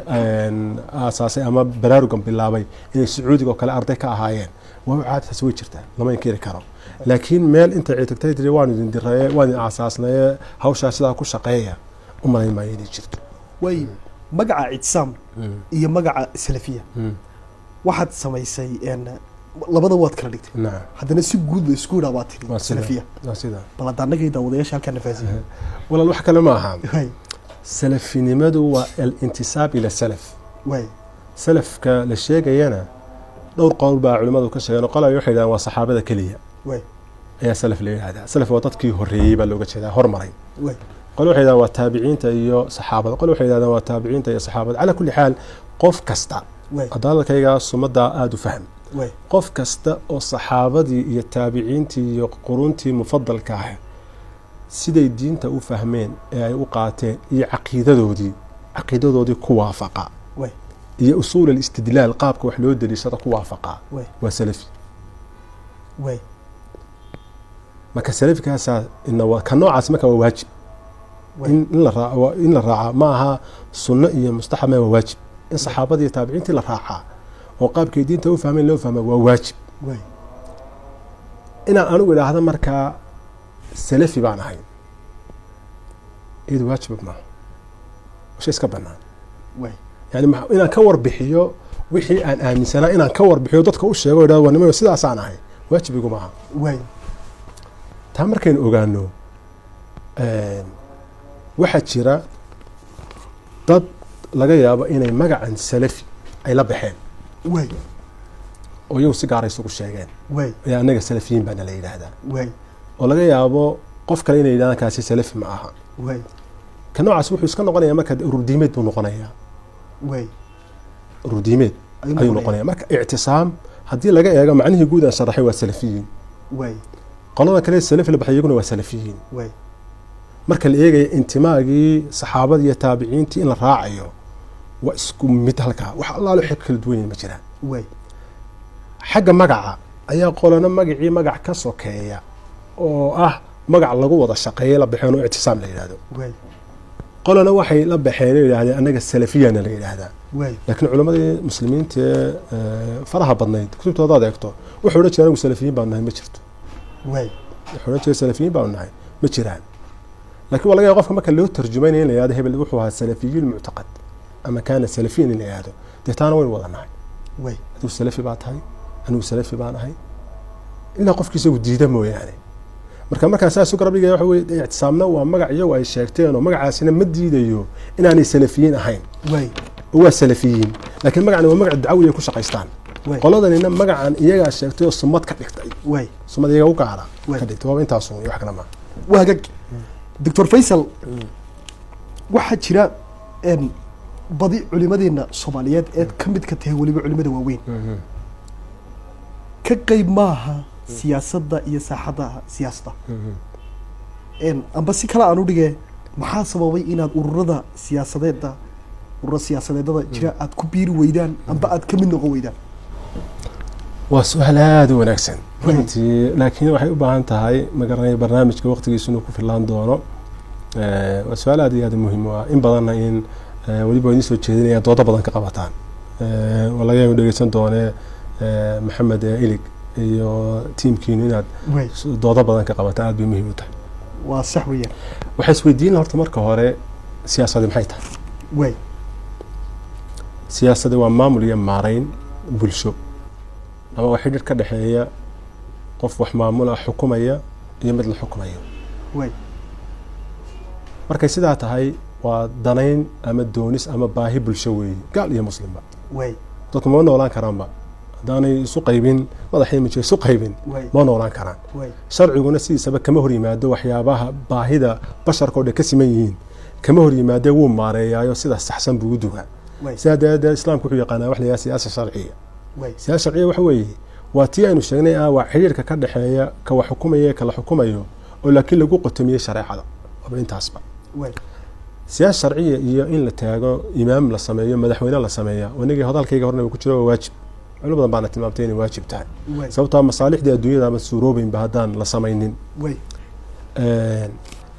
aasaasay ama baraarugan bilaabay inay Sacuudiga oo kale arday ka ahaayeen, waa caadi, taasi way jirtaa, lama inkiri karo. Laakiin meel inta ay tagtay tiri waan idin diraye, waan idin aasaasnaye, hawshaa sidaa ku shaqeeya, u malayn maayo inay jirto. Way magaca Ictisaam iyo magaca Salafiya waxaad samaysay labada waad kala dhigtay. Haddana si guud la isku yidhaa baa tiri waa sida. Salafiya. Waa sida. Bal hadda annagay daawadayaasha halkaa nafaasiya. Walaal, wax kale ma aha. Salafinimadu waa alintisaab ila salaf. Salafka la sheegayana dhowr qowl baa culimmadu ka sheegeen. Qol ay waxay yidhahdaan waa saxaabada keliya ayaa salaf la yidhahdaa, salaf waa dadkii horreeyey baa looga jeedaa, hormaray. Qole waxay yidhahdaan waa taabiciinta iyo saxaabada, qole waxay yidhahdaan waa taabiciinta iyo saxaabada. Calaa kulli xaal, qof kasta, hadda hadalkayga sumaddaa aada u fahm, qof kasta oo saxaabadii iyo taabiciintii iyo quruntii mufadalka ah siday diinta u fahmeen ee ay u qaateen iyo caqiidadoodii ku waafaqa iyo usuul alistidlaal, qaabka wax loo deliishada ku waafaqa, waa salafi. Marka salafikaasaa ina waa ka noocaas. Marka waa waajib in la raaco. In la raacaa ma aha sunno iyo mustaxab, ma waa waajib in saxaabadii iyo taabiciintii la raacaa oo qaabkay diinta u fahmeen loo fahma, waa waajib. Inaan anigu idhaahdo markaa salafi baan ahay, iyadu waajib maaha, shay iska banaan. Yani inaan ka warbixiyo wixii aan aaminsanaa, inaan ka warbixiyo, dadka u sheego, idhahdo waa nimayo sidaasaan ahay, waajib igu maaha. Taa markaynu ogaano, waxaa jira dad laga yaabo inay magacan salafi ay la baxeen oo iyagu si gaara isugu sheegeen, ayaa annaga salafiyiin baana la yidhaahdaa, oo laga yaabo qof kale inay yidhahdaan kaasi salafi ma aha. Ka noocaas wuxuu iska noqonayaa marka urur diimeed buu noqonayaa. Urur diimeed ayuu noqonaya. Marka Ictisaam haddii laga eego macnihii guud aan sharaxay, waa salafiyiin. Qolada kale salafi la baxay iyaguna waa salafiyiin. Marka la eegaya intimaagii saxaabadii iyo taabiciintii in la raacayo, waa isku mid halkaa, wax allaalo xig kala duwan ma jiraan. Xagga magaca ayaa qolana magacii magac ka sokeeya oo ah magac lagu wada shaqeeyay la baxeen oo Ictisaam la yidhahdo. Qolana waxay la baxeen oo yidhahdeen annaga salafiyana la yidhaahdaa. Laakiin culammadii muslimiinta ee faraha badnayd kutubtooda aad eegto, wuxuu odhan jiray anagu salafiyiin baanu nahay ma jirto. Wuxuu odhan jiray salafiyiin baanu nahay ma jiraan. Laakiin waa laga yaaba qofka marka loo tarjumaynaya in la yidhahdo hebel wuxuu ahaa salafiyun muctaqad ama kaana salafiyan in la yidhahdo, dee taana waynu wada nahay. Adigu salafi baa tahay, anigu salafi baan ahay, ilaa qofki isagu diida mooyaane. Marka markaa saas u garab dhigaya waxa weye, Ictisaamna waa magac iyagu ay sheegteen oo magacaasina ma diidayo inaanay salafiyiin ahayn. Oo waa salafiyiin, laakiin magacani waa magac dacwi ay ku shaqaystaan. Qoladanina magacan iyagaa sheegtay oo sumad ka dhigtay, sumad iyaga u gaara ka dhigtay. Waaba intaasun iyo wax kale maaha. Waagag, Doctor Faysal, waxaa jira badi culimadeena Soomaaliyeed eed ka mid ka tahay, weliba culimada waaweyn, ka qeyb maaha siyaasadda iyo saaxadda siyaasadda. Amba si kale aan u dhige, maxaa sababay inaad ururada siyaasadeedda Ururo siyaasadeedada jira aad ku biiri weydaan amba aad ka mid noqon weydaan? Waa su-aal aada u wanaagsan runtii, laakiin waxay u baahan tahay, ma garanaya barnaamijka waqtigiisu inuu ku filaan doono. Waa su-aal aad iyo aad muhiim u ah, in badanna in weliba idiin soo jeedinaya doodo badan ka qabataan. Waa laga yaaba dhegeysan doonee Maxamed Ilig iyo tiimkiinu inaad doodo badan ka qabataan, aad bay muhiim u tahay. Waa sax weeyaan. Waxay isweydiin horta marka hore, siyaasadi maxay tahay? Siyaasadi waa maamul iyo maarayn bulsho, ama waa xidhiir ka dhexeeya qof wax maamula xukumaya iyo mid la xukumayo. Markay sidaa tahay, waa danayn ama doonis ama baahi bulsho weeye, gaal iyo muslimba. Dadku ma noolaan karaanba haddaanay isu qaybin madaxii mijo isu qaybin, ma noolaan karaan. Sharciguna sidiisaba kama hor yimaado waxyaabaha baahida basharka o dhan ka siman yihiin, kama hor yimaadee wuu maareeyaayo sida saxsan buu u dugaa. Sidaa daraaddeed islaamku wuxuu yaqaanaa wax la yidhaha siyaasa sharciya. Siyaasa sharciya waxa weeye waa tii aynu sheegnay ah, waa xidhiirka ka dhexeeya ka wax xukumaya ka la xukumayo, oo laakiin lagu qotomiyey shareecada, waaba intaasba. Siyaasa sharciya iyo in la taago imaam la sameeyo, madaxweyne la sameeya, inagii hadalkayga horena ku jiro, waa waajib. Culimo badan baana tilmaamtay inay waajib tahay, sababtoo masaalixdii adduunyada ama suuroobeynba haddaan la samaynin.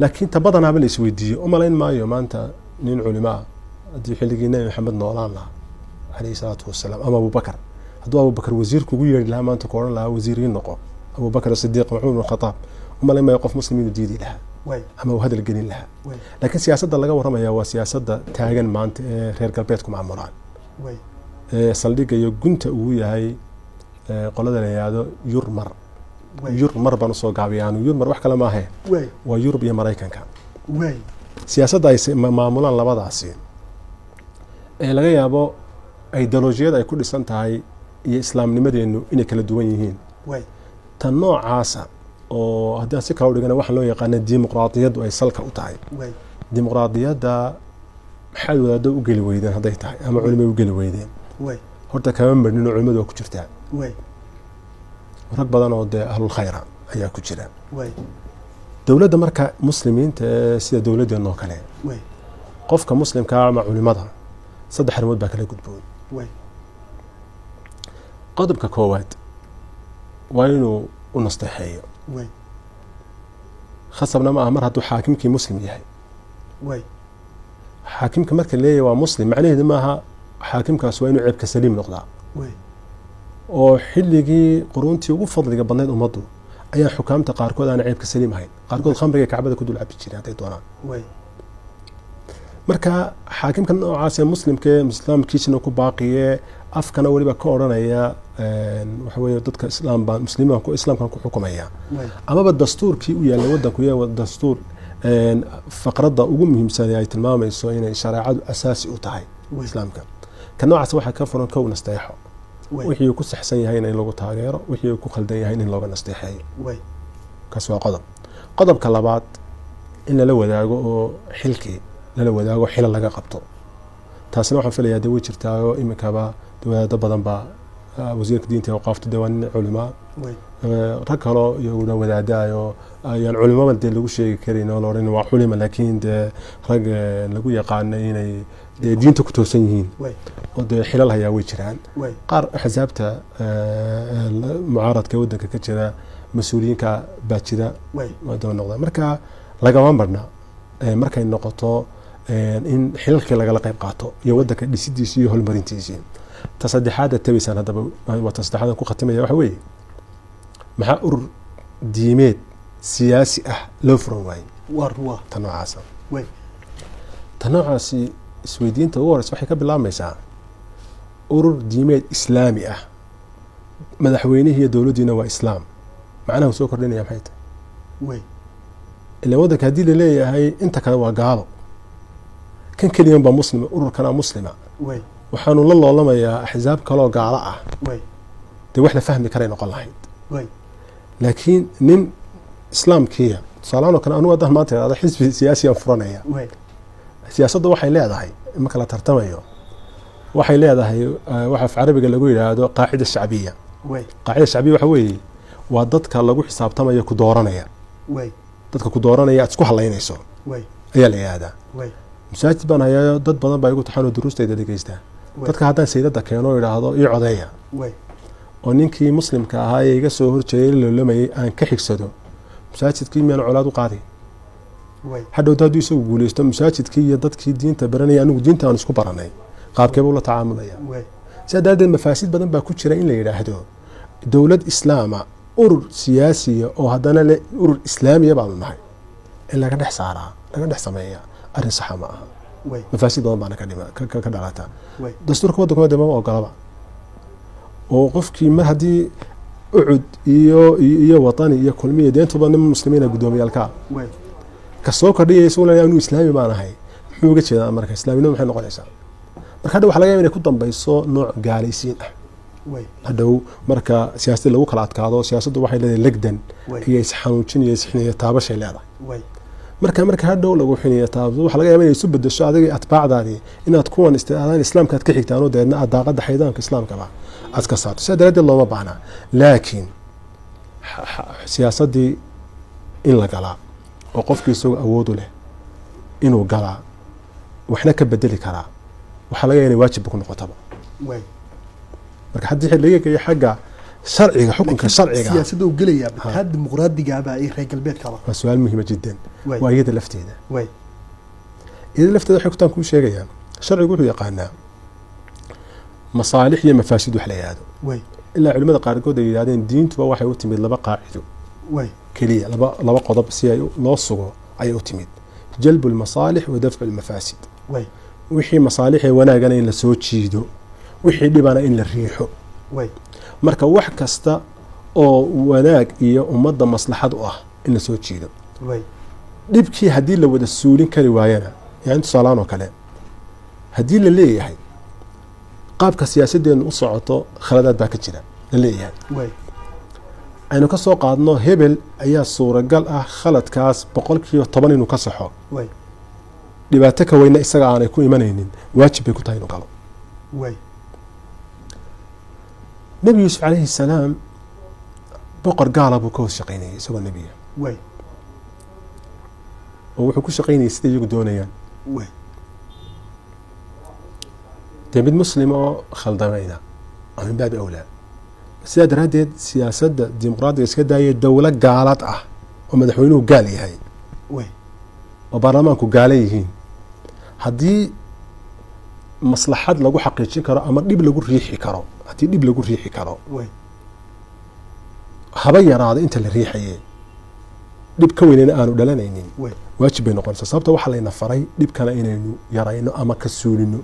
Laakiin ta badanaaba la isweydiiyo, umalayn maayo maanta nin culimo ah haddii xilligii Nabi Maxamed noolaan lahaa calayhi salaatu wasalaam, ama Abubakar, hadduu Abubakar wasiir kugu yeeri lahaa maanta, ku odhan lahaa wasiir ii noqo, Abubakar Sidiiq, Cumar ibn Khataab, umalayn maayo qof muslim inuu diidi lahaa ama uu hadal gelin lahaa. Laakiin siyaasadda laga warramaya waa siyaasadda taagan maanta ee reer galbeedku maamulaan, ee saldhigga iyo gunta uu yahay qolada la yidhaahdo Yurmar. Yurmar baan usoo gaabiyaanu, Yurmar wax kale maahe, waa Yurub iyo Maraykanka. Siyaasadda ay maamulaan labadaasi ee laga yaabo ideolojiyada ay ku dhisan tahay iyo islaamnimadeennu inay kala duwan yihiin. Tan noocaasa oo haddii aan si kale u dhigana, waxaa loo yaqaana dimuqraadiyaddu ay salka u tahay. Dimuqraadiyadda maxaad wadaado u geli weydeen hadday tahay, ama culimay u geli weydeen? Horta kama marnin oo culimadu waa ku jirtaa. Rag badan oo dee ahlul khayra ayaa ku jira. Dowladda marka muslimiinta ee sida dowladdeenna oo kale, qofka muslimkaa ama culimada saddex arrimood baa kala gudboon. Qodobka koowaad waa inuu u nasteexeeyo. Khasabna ma aha mar hadduu xaakimkii muslim yahay. Xaakimka marka leeyahay waa muslim, macnaheedu maaha xaakimkaas waa inuu ceebka saliim noqdaa. Oo xilligii quruuntii ugu fadliga badnayd ummaddu ayaa xukaamta qaarkood aan ceebka saliim ahayn, qaarkood khamriga kacbada ku dul cabi jireen hadday doonaan. Marka xaakimka noocaas ee muslimka ee islaamkiisana ku baaqiye, afkana weliba ka odhanaya waxa weeye dadka islaam baan, muslimiin ku islaamkan ku xukumaya, amaba dastuurkii u yaallay waddanku yahay dastuur faqradda ugu muhiimsan ay tilmaamayso inay shareecadu asaasi u tahay islaamka, ka noocaas waxaa ka furan kow nasteexo, wixii uu ku saxsan yahayna in lagu taageero, wixii uu ku khaldan yahayna in looga nasteexeeyo. Kaas waa qodob. Qodobka labaad, in lala wadaago oo xilkii lala wadaago, xila laga qabto. Taasina waxaan filayaa dee way jirtaayo, iminkaba wadaado badan baa, wasiirka diinta ee awqaafta dee waa nin culimaa, rag kaloo iyaguna wadaadaayo ayaan culimaba dee lagu sheegi karin oo la odhan waa culima, laakiin dee rag lagu yaqaano inay dee diinta ku toosan yihiin oo dee xilal hayaa way jiraan. Qaar axsaabta mucaaradka waddanka ka jira mas-uuliyiinka baa jira daba noqda. Marka lagama marna markay noqoto in xilalkii lagala qayb qaato iyo waddanka dhisidiisii iyo horumarintiisii. Ta saddexaad aad tabaysaan haddaba waa ta saddexaad aan ku khatimaya, waxa weeye maxaa urur diimeed siyaasi ah loo furan waayey? Waa ruwa. Ta noocaasa, ta noocaasi isweydiinta ugu horeysa waxay ka bilaabmaysaa urur diimeed islaami ah, madaxweynihii iyo dowladdiina waa islaam, macnaha soo kordhinaya maxay tahay? Ila waddanka haddii laleeyahay inta kale waa gaalo, kan keliyan baa muslima, ururkana muslima, waxaanu la loolamayaa axsaab kaloo gaalo ah, dee wax la fahmi karay noqon lahayd. Laakiin nin islaamkiiya, tusaalahaan oo kale, anugu haddaan maanta idhahdo xisbi siyaasiyaan furanaya, siyaasadda waxay leedahay marka la tartamayo, waxay leedahay waxa af carabiga lagu yidhaahdo qaacida shacbiya. Qaacida shacbiya waxa weeye waa dadka lagu xisaabtamayo ku dooranaya, dadka ku dooranaya aad isku halaynayso ayaa la yidhahdaa. Masaajid baan hayaa, dad badan baa igu taxan oo duruustayda dhegeystaa. Dadka haddaan saydada keeno oo idhaahdo ii codeeya, oo ninkii muslimka ahaa ee iga soo horjeeday lolomayay aan ka xigsado, masaajidkii miyaan colaad u qaaday? Hadhowta hadduu isagu guuleysto, masaajidkii iyo dadkii diinta baranaya, anigu diinta aan isku baranay, qaabkee buu la tacaamulaya? Sidaa daraaddeed mafaasid badan baa ku jira in la yidhaahdo dowlad islaama, urur siyaasiya oo haddana le urur islaamiya baanu nahay, in laga dhex saaraa, laga dhex sameeyaa, arrin saxa ma aha. Mafaasid badan baana ka dhalata. Dastuurka waddankuna dee mama ogolaba, oo qofkii mar haddii UCID iyo Wadani iyo Kulmiya deentuba nin muslimiina guddoomiyaalka ka soo kordhiyay, isaguna anuu islaami baan ahay, muxuu uga jeedaa? Marka islaaminimo maxay noqonaysaa? Marka hadhow waxa laga yaba inay ku dambayso nooc gaalaysiin ah. Hadhow marka siyaasadii lagu kala adkaado, siyaasaddu waxay leedahay legdan iyo isxanuujin iyo isxiniyo taabashay leedahay. Marka hadhow lagu xiniyo taabto, waxa laga yaaba inay isu bedesho adiga atbaacdaadii inaad kuwan istiaadaan islaamka aad ka xigtaan, oo deedna aad daaqada xaydaanka islaamkaba aad ka saarto. Sidaa daraaddeed looma baahnaa, laakiin siyaasaddii in la galaa oo qofkii isagoo awood u leh inuu galaa, waxna ka bedeli karaa, waxaa laga yaaba inay waajibba ku noqotaba. Marka haddii laga geeyo xagga sharciga, xukunka sharciga, siyaasadda uu gelayaa taa dimuqraadigaaba iyo reer galbeedkaba? Waa su-aal muhiima jiddan. Waa iyada lafteeda. Iyada lafteeda waxay kutaan kuu sheegayaan, sharcigu wuxuu yaqaanaa masaalix iyo mafaasid wax la yidhaahdo. Ilaa culimada qaarkood ay yidhahdeen diintuba waxay u timid laba qaacido keliya, laba qodob si ay loo sugo ayay u timid: jalbu lmasaalix wa dafcu lmafaasid. Wixii masaalixee wanaagana in la soo jiido, wixii dhibana in la riixo. Marka wax kasta oo wanaag iyo ummadda maslaxad u ah in la soo jiido, dhibkii haddii la wada suulin kari waayana, yani tusaalaan oo kale, haddii la leeyahay qaabka siyaasaddeenu u socoto khaladaad baa ka jira la leeyahay, aynu ka soo qaadno hebel ayaa suuragal ah khaladkaas 10% inuu ka saxo, dhibaato ka weyna isaga aanay ku imanaynin, waajib bay ku tahay inuu galo. Nebi Yuusuf calayhi salaam boqor gaala buu ka hoos shaqaynayay isagoo nebiya, oo wuxuu ku shaqaynayay sida iyagu doonayaan. Dee mid muslim oo khaldamayna oo min baabi awlaa. Sidaa daraaddeed siyaasadda dimuqraadiga iska daaya, dowlo gaalad ah oo madaxweynuhu gaal yahay oo baarlamaanku gaala yihiin, haddii maslaxad lagu xaqiijin karo ama dhib lagu riixi karo, haddii dhib lagu riixi karo, haba yaraado inta la riixaye, dhib ka weynana aanu dhalanaynin, waajib bay noqonaysaa. Sababta waxaa layna faray dhibkana inaynu yarayno ama ka suulino,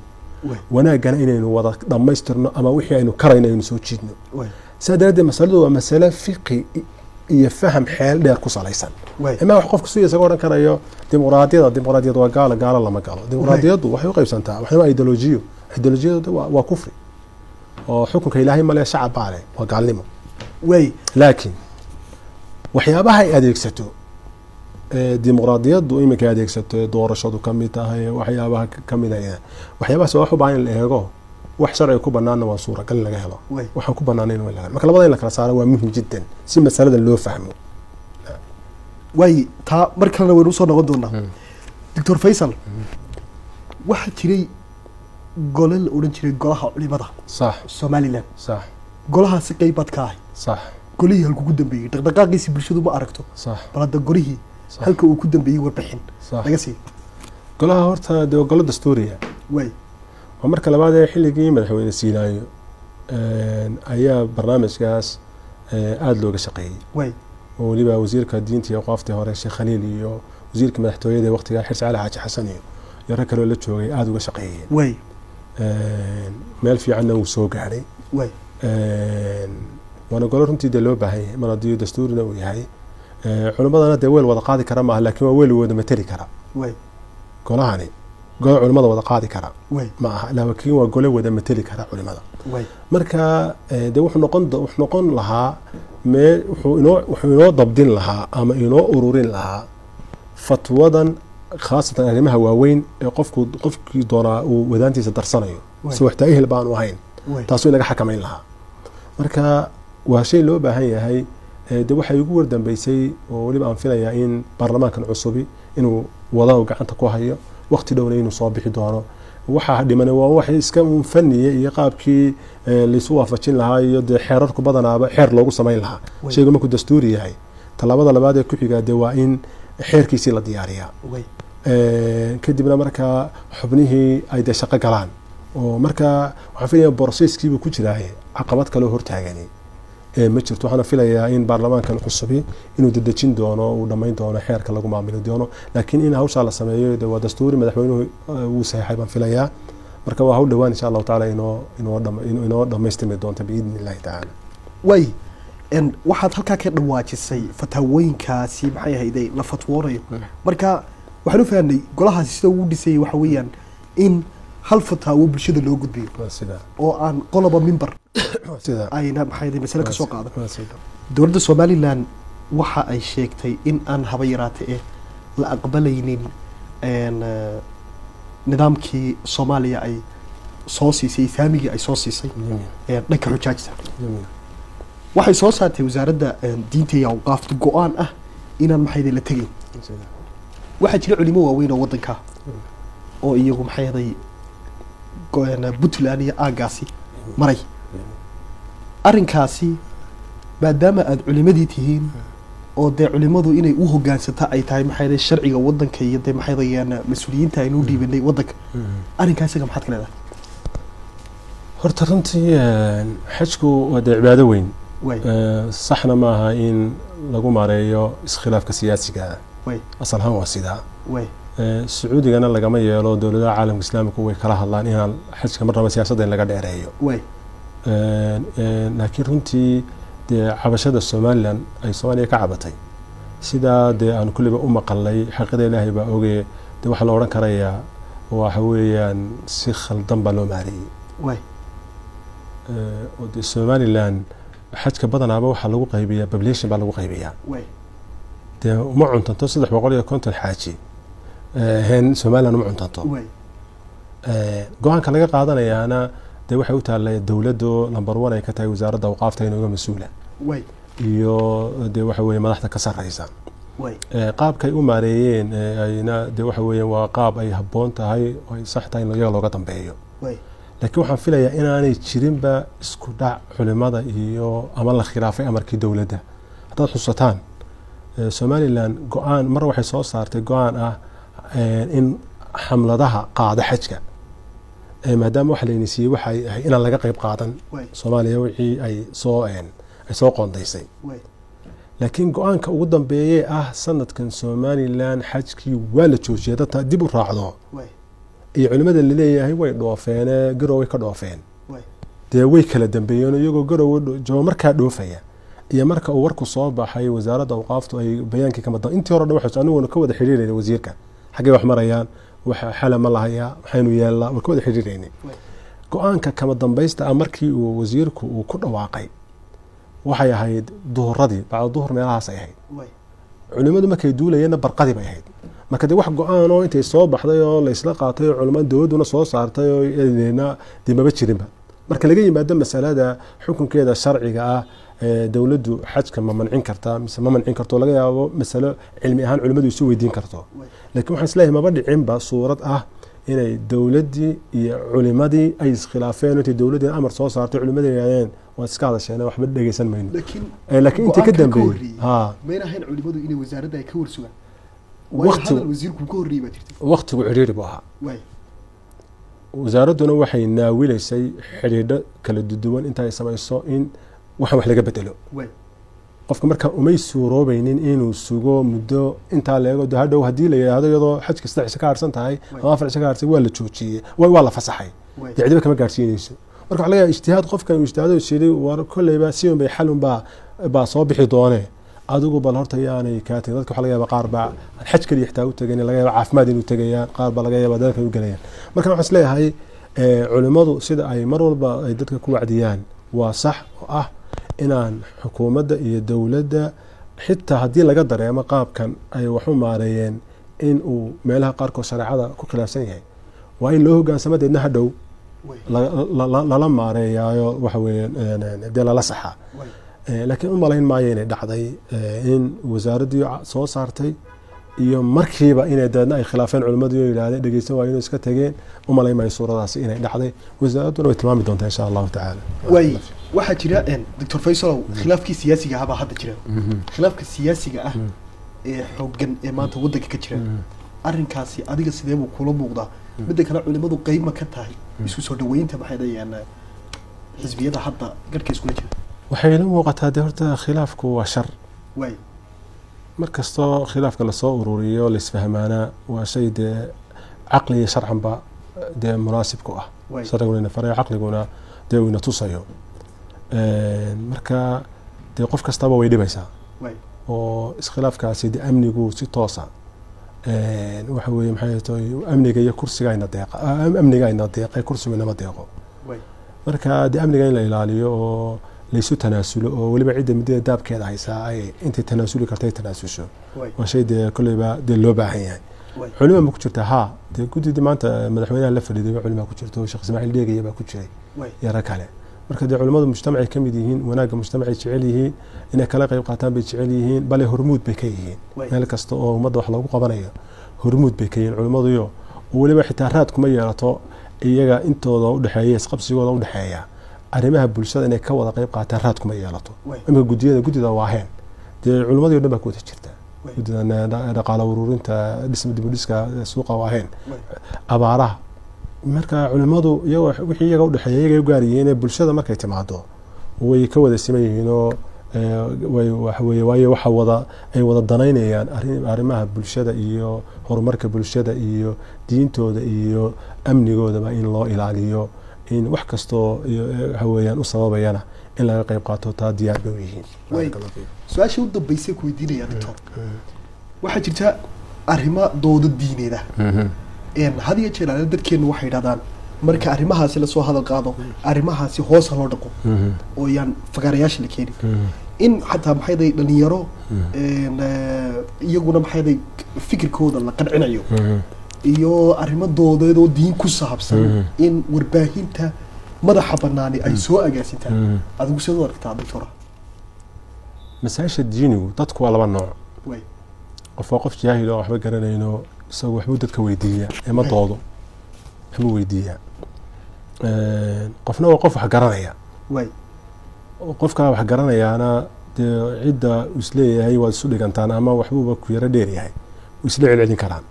wanaaggana inaynu wada dhammaystirno ama wixii aynu karayno aynu soo jiidno. Sidaa daraaddeed masaladu waa masale fiqi iyo faham xeel dheer ku salaysan. Imaa wax qofku si isaga odhan karayo dimuqraadiyada waa gaalo, gaalo lama galo. Dimuqraadiyaddu waxay u qaybsantaa waxna waa ideolojiyo. Ideolojiyadu waa kufri, oo xukunka ilaahay male, shacab baa leh, waa gaalnimo. Laakiin waxyaabaha ay adeegsato dimuqraadiyaddu iminka adeegsato ee doorashadu ka mid tahay, waxyaabaha ka mid ah, waxyaabahaas waa wax u baahan in la eego. Wax sharciga ku banaanna waa suuragal in laga helo, waxaan ku banaanayn waa in laga helo. Marka labada in la kala saaro waa muhim jiddan si masalada loo fahmo. Waay, taa mar kalena waynu usoo noqon doonaa. Doctor Faysal, waxaa jiray gole la odhan jiray Golaha Culimada Somaliland. Golahaasi qeyb baad ka ahay. Golihii halkuu ku dambeeyey dhaqdhaqaaqiisii bulshadu ma aragto. Bal hadda golihii halka uu ku dambeeyey warbixin laga siiyo. Golaha horta dee waa golo dastuuriya. Waa marka labaad ee xilligii madaxweyne Siilaayo ayaa barnaamijkaas aada looga shaqeeyey, oo weliba wasiirka diinta iyo awqaaftii hore Sheekh Khaliil iyo wasiirka madaxtooyada waqtigaa Xirsi Cali Xaaji Xasan iyo rag kaloo la joogay aada uga shaqeeyeen. Meel fiicanna wuu soo gaadhay. Waana golo runtii dee loo baahan yahay, mar haddii dastuurina uu yahay. Culimmadana dee weel wada qaadi kara maaha, laakiin waa weel wada mateli kara. Golahani golo culimada wada qaadi kara ma aha, laakiin waa gole wada mateli kara culimada. Marka dee wuxuu noqon lahaa mee wuxuu inoo dabdin lahaa ama inoo ururin lahaa fatwadan, khaasatan arrimaha waaweyn ee qofkii doonaa uu wadaantiisa darsanayo, si waxtaa ehel baanu ahayn, taasuu inaga xakamayn lahaa. Marka waa shay loo baahan yahay. Dee waxay ugu wardambeysay oo weliba aan filayaa in baarlamaankan cusubi inuu wada gacanta ku hayo. Waqti dhowna inuu soo bixi doono. Waxaa dhiman waa wax iska un faniya iyo qaabkii laysu waafajin lahaa iyo dee xeerarku badanaaba xeer loogu samayn lahaa. Shaygu markuu dastuuri yahay, tallaabada labaad ee ku xigaa dee waa in xeerkiisii la diyaariyaa, kadibna markaa xubnihii ay dee shaqo galaan. Oo markaa waxaan filayaa processkiibuu ku jiraaye, caqabad kaloo hortaagani ma jirto. Waxaana filayaa in baarlamaankan cusubi inuu dedejin doono, uu dhammayn doono, xeerka lagu maamuli doono. Laakiin in hawshaa la sameeyo de waa dastuuri, madaxweynuhu wuu saxeexay baan filayaa. Marka waa hawl dhowaan insha Allahu tacaala inoo dhammaystirmi doonta biidni Illahi tacaala. Waay, waxaad halkaa ka dhawaajisay fataawooyinkaasi, maxay ahayday, la fatwoonayo. Marka waxaan u fahnay golahaasi sida uu dhisayay waxa weeyaan in hal fataawo bulshada loo gudbiyo Waa sidaa. oo aan qoloba mimbar Waa sidaa. ayna, maxay ahayday, masale ka soo qaadan. Waa sidaa. Dowladda Somaliland waxa ay sheegtay in aan haba yaraate eh la aqbalaynin nidaamkii Soomaaliya ay soo siisay, saamigii ay soo siisay dhanka xujaajta. Waxay soo saartay wasaaradda diinta iyo awqaafta go-aan ah inaan, maxay ahayday, la tegayn. Sidaa. Waxaa jira culimo waaweyn oo waddanka oo iyagu, maxay ahayday, Puntland iyo aagaasi maray. Arrinkaasi, maadaama aada culimadii tihiin oo dee culimadu inay u hogaansata ay tahay, maxay ahayday, sharciga waddanka iyo dee, maxay ahayday, mas-uuliyiinta aynu u dhiibanay waddanka, arrinkaa isaga maxaad ka leedahay? Horta runtii xajku waa dee cibaado weyn. Saxna maaha in lagu maareeyo iskhilaafka siyaasiga ah. Asal ahaan waa sidaa. Sacuudigana lagama yeelo, dowladaha caalamka islaamika way kala hadlaan inaan xajka marnaba siyaasadda in laga dheereeyo. Laakiin runtii dee cabashada Somaliland ay Soomaaliya ka cabatay, sidaa dee aan kulliba u maqalay, xaqiiqada Ilaahay baa oge, dee waxaa la odhan karayaa waxa weeyaan si khaldan baa loo maareeyey. Oo dee Somaliland xajka badanaaba waxaa lagu qaybiyaa population baa lagu qaybiyaa. Dee uma cuntanto 350 xaaji hen Somaliland uma cuntanto. Go-aanka laga qaadanayaana dee waxay u taallay dowladdu, number one ay ka tahay wasaaradda awqaafta inooga mas-uula iyo dee waxa weeye madaxda ka sarreysa. Qaabkay u maareeyeen ayna dee waxa weeye waa qaab ay habboon tahay oo ay sax tahay in iyaga looga dambeeyo. Laakiin waxaan filayaa inaanay jirinba isku dhac culimada iyo ama la khilaafay amarkii dowladda. Haddaad xusataan, Somaliland go-aan mar waxay soo saartay go-aan ah in xamladaha qaada xajka, maadaama waxa layna siiyey waxay ahay inaan laga qayb qaadan Soomaaliya wixii ay soo qoondaysay. Laakiin go-aanka ugu dambeeyee ah sanadkan Somaliland xajkii waa la joojiyay, dadta dib u raacdo iyo culimada laleeyahay way dhoofeene Garoway ka dhoofeen, dee way kala dambeeyeen iyagoo Garowe joogo markaa dhoofaya iyo marka uu warku soo baxay wasaaradda awqaaftu ay bayaankii kama intii hore dhan waxay aniguna ka wada xiriirayna wasiirka, xaggee wax marayaan, waxa xala ma lahayaa, maxaynu yeelnaa, waan ka wada xiriiraynay. Go-aanka kama dambaysta ah markii uu wasiirku uu ku dhawaaqay waxay ahayd duhuradii, bacda duhur meelahaas ay ahayd. Culimadu markay duulayeenna barqadii bay ahayd. Marka dee wax go-aan oo intay soo baxday oo laysla qaatay oo culimada dowladduna soo saartay oo na dee maba jirinba. Marka laga yimaado masalada xukunkeeda sharciga ah, dowladdu xajka ma mancin kartaa mise ma mancin karto, laga yaabo masalo cilmi ahaan culimadu isu weydiin karto. Laakiin waxaan isleeyahay maba dhicinba suurad ah inay dowladdii iyo culimadii ay iskhilaafeen, intay dowladdii amar soo saartay culimadii yidhahdeen waad iska hadasheen, waxba dhegeysan mayno. Laakiin Laakiin intii ka go-aanka ka dambeeyey horreeyey ha mayna ahayn culimadu inay wasaaradda ay ka warsugaan? Waayo hadal wasiirku ka horreeyey baa jirta. Waqtigu cidhiidhi buu ahaa. Wasaaradduna waxay naawilaysay xidhiidho kala duwan inta ay samayso in waxan wax laga bedelo. Qofka marka umay suuroobaynin inuu sugo muddo intaa leego de hadhow haddii la yidhaahdo iyadoo xajka 3 cisho ka harsan tahay ama 4 cisho ka harsan waa la joojiyey, waa la fasaxay, dee cidiba kama gaarsiinayso. Marka waxa laga yaaba ijtihaad qofkan uu ijtihaado is yidhi war kolleyba si un bay xal un baa soo bixi doone, adigu bal horta yaanay kaa tegin. Dadka waxa laga yaaba qaar baa aan xaj kaliya xitaa u tegayn, laga yaaba caafimaad inuu tegayaan, qaar baa laga yaaba dalka u gelayaan. Marka waxaan isleeyahay culimmadu sida ay mar walba ay dadka ku wacdiyaan waa sax, oo ah inaan xukuumadda iyo dowladda xitaa haddii laga dareemo qaabkan ay wax u maareeyeen in uu meelaha qaarkood shareecada ku khilaafsan yahay, waa in loo hogaansamo, deedna hadhow lala maareeyaayo, waxa weeye dee lala saxaa. Laakiin u malayn maayo inay dhacday in wasaaraddii soo saartay. Iyo markiiba inay dabeedna ay khilaafeen culimmadii oo yidhahdeen dhegeysan waayo inay iska tageen, u malayn maayo suuradaasi inay dhacday. Wasaaradduna way tilmaami doontaa, insha Allahu tacaala. Waay, waxaa jira, Doctor Faysalow, khilaafkii siyaasiga ah baa hadda jira, khilaafka siyaasiga ah ee xooggan ee maanta waddanka ka jira. Arrinkaasi adiga sidee buu kula muuqdaa? Midda kale, culimadu qeyb ma ka tahay isku soo dhaweynta, maxay dhahayaan, xisbiyada hadda garhka iskula jira? Waxay ila muuqataa, dee horta khilaafku waa shar. Mar kastoo khilaafka lasoo ururiyo, laisfahmaanaa, waa shay dee caqli iyo sharcanba dee munaasib ku ah. Sharciguna ina farayo, caqliguna dee uu ina tusayo. Marka dee qof kastaba way dhibaysaa oo iskhilaafkaasi dee amnigu si toosa waxa weeye, maxay tahay, amniga iyo kursiga ina deeqa, amniga ina deeqay, kursigu inama deeqo. Marka dee amniga in la ilaaliyo oo laysu tanaasulo, oo weliba cidda midada daabkeeda haysaa ay intay tanaasuli kartay tanaasusho, waa shay dee kolleyba dee loo baahan yahay. Culima ma ku jirta? Haa, dee guddidii maanta madaxweynaha la fadhiiday culima ku jirto, Sheekh Ismaaciil Dheegaya baa ku jiray yaro kale. Marka dee culimmadu mujtamacay ka mid yihiin, wanaagga mujtamacay jecel yihiin, inay kala qayb qaataan bay jecel yihiin, bale hormuud bay ka yihiin. Meel kasta oo ummadda wax loogu qabanayo hormuud bay ka yihiin culimmaduyo. Weliba xitaa raad kuma yeelato iyaga intooda udhexeeya, isqabsigooda udhexeeya. Arrimaha bulshada inay ka wada qayb qaataan raad kuma yeelato. Imika guddiyada, guddida waaheen, dee culimmadii o dhan baa ku wada jirta. Guddida dhaqaala ururinta dhisma dib u dhiska suuqa waaheen, abaaraha. Marka culimmadu iyagoo wixii iyaga udhexeeya iyagay u gaar yihiin, ee bulshada markay timaado way ka wada siman yihiin oo way waxa weeye, waayo waxa wada ay wada danaynayaan arrimaha bulshada iyo horumarka bulshada iyo diintooda iyo amnigoodaba in loo ilaaliyo, in wax kastoo iyo waxa weeyaan u sababayana in laga qayb qaato, taa diyaar bay u yihiin. Barakallahu fiik. Su-aasha u dambeysay ku weydiinaya, doctor, waxaa jirta arrimo doodo diineeda. Had iyo jeer dadkeenu waxay yidhahdaan marka arrimahaasi lasoo hadal qaado, arrimahaasi hoos ha loo dhaqo oo yaan fagaarayaasha la keenin, in xataa maxayday dhalinyaro iyaguna maxayday fikirkooda la qancinayo iyo arrimo doodeed oo diin ku saabsan in warbaahinta madaxa banaani ay soo agaasintaan. Adigu sidaad u aragtaa, doctora? Masaa-isha diinigu dadku waa laba nooc. Qof waa qof jaahil oo waxba garanayno, isagu waxbuu dadka weydiiyaa ee ma doodo, waxbuu weydiiyaa. Qofna waa qof wax garanaya. Qofkaa wax garanayaana dee cidda uu isleeyahay waad isu dhigantaan ama waxbuuba ku yaro dheer yahay, way isla celcelin karaan.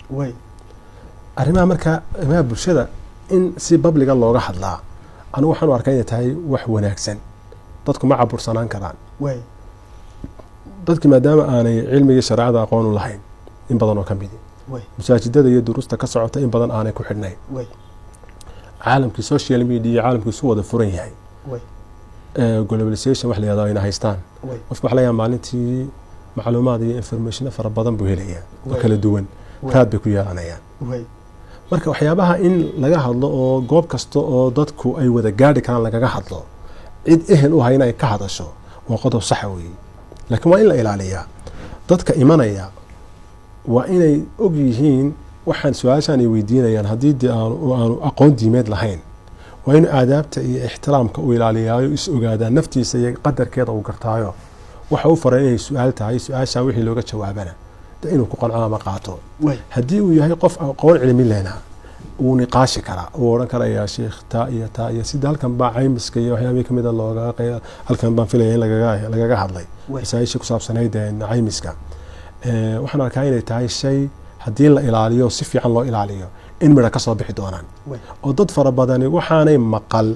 Arrimaha, marka arrimaha bulshada in si public-ga looga hadlaa, anigu waxaan u arkaa inay tahay wax wanaagsan. Dadku ma cabursanaan karaan. Dadki maadaama aanay cilmigii shareecada aqoon u lahayn in badan oo ka midi, masaajidada iyo duruusta ka socota in badan aanay ku xidhnayn, caalamkii social media iyo caalamkii isu wada furan yahay, globalization wax la yihahdo ayna haystaan, qofka waxa laga yaaba maalintii macluumaad iyo information fara badan buu helayaa oo kala duwan, raad bay ku yeelanayaan. Marka waxyaabaha in laga hadlo oo goob kasta oo dadku ay wada gaadhi karaan lagaga hadlo, cid ehel u hay in ay ka hadasho, waa qodob saxa weeye. Laakiin waa in la ilaaliyaa dadka imanaya, waa inay og yihiin waxaan su-aashaan ay weydiinayaan. Haddii dee aanu aqoon diimeed lahayn, waa inuu aadaabta iyo ixtiraamka u ilaaliyaayo, is ogaadaa naftiisa iyo qadarkeeda uu gartaayo, waxa u faray inay su-aal tahay, su-aashaa wixii looga jawaabana de inuu ku qanco ama qaato. Haddii uu yahay qof aqoon cilmi lehna, wuu niqaashi karaa, wuu odhan karayaa sheekh, taa iyo taa iyo sida halkan baa caymiska iyo waxyaabihii kamida loogaga halkan baan filaya in lagaga hadlay masaa-isha ku saabsanayd caymiska. Waxaan arkaa inay tahay shay haddii la ilaaliyo, si fiican loo ilaaliyo, in midha ka soo bixi doonaan, oo dad fara badani waxaanay maqal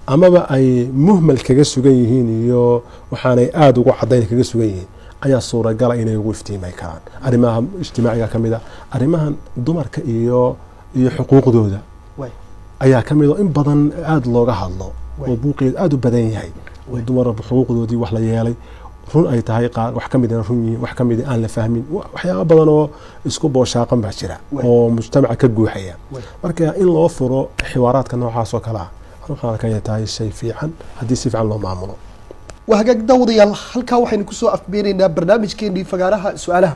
amaba ay muhmal kaga sugan yihiin iyo waxaanay aada ugu caddayn kaga sugan yihiin ayaa suuragala inay ugu iftiimay karaan. Arrimaha ijtimaaciga ka mid a, arrimahan dumarka iyo xuquuqdooda ayaa ka mid oo in badan aada looga hadlo oo buuqeedu aada u badan yahay, oo dumar xuquuqdoodii wax la yeelay run ay tahay, qaar wax ka midana run yihiin, wax ka mida aan la fahmin, waxyaaba badan oo isku booshaaqan baa jira oo mujtamaca ka guuxaya. Marka in loo furo xiwaaraadka noocaas oo kale ah, waxaan arkaa inay tahay shay fiican haddii si fiican loo maamulo. Waa hagaag, daawadayaal, halkaa waxaynu kusoo afbeenaynaa barnaamijkeenii fagaaraha su-aalaha,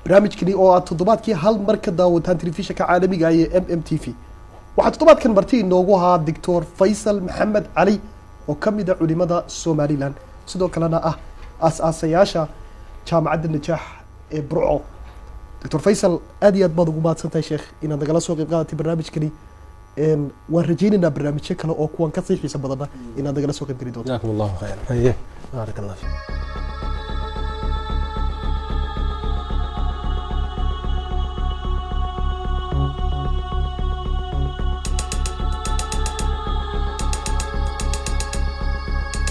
barnaamijkani oo aad toddobaadkii hal mar ka daawataan telefishinka caalamiga ee MMTV. Waxaa toddobaadkan marti inoogu ahaa Doctor Faysal Maxamed Cali oo ka mid a culimada Somaliland, sidoo kalena ah aas-aasayaasha Jaamacadda Najaax ee Burco. Doctor Faysal, aad iyo aad baad ugu mahadsan tahay, sheekh, inaad nagala soo qayb qaadatay barnaamijkani. Waan rajaynaynaa barnaamijyo kale oo kuwan kasii xiiso badanna inaad nagala soo qayb geli doonto. جزاكم الله خير، haye، بارك الله فيك.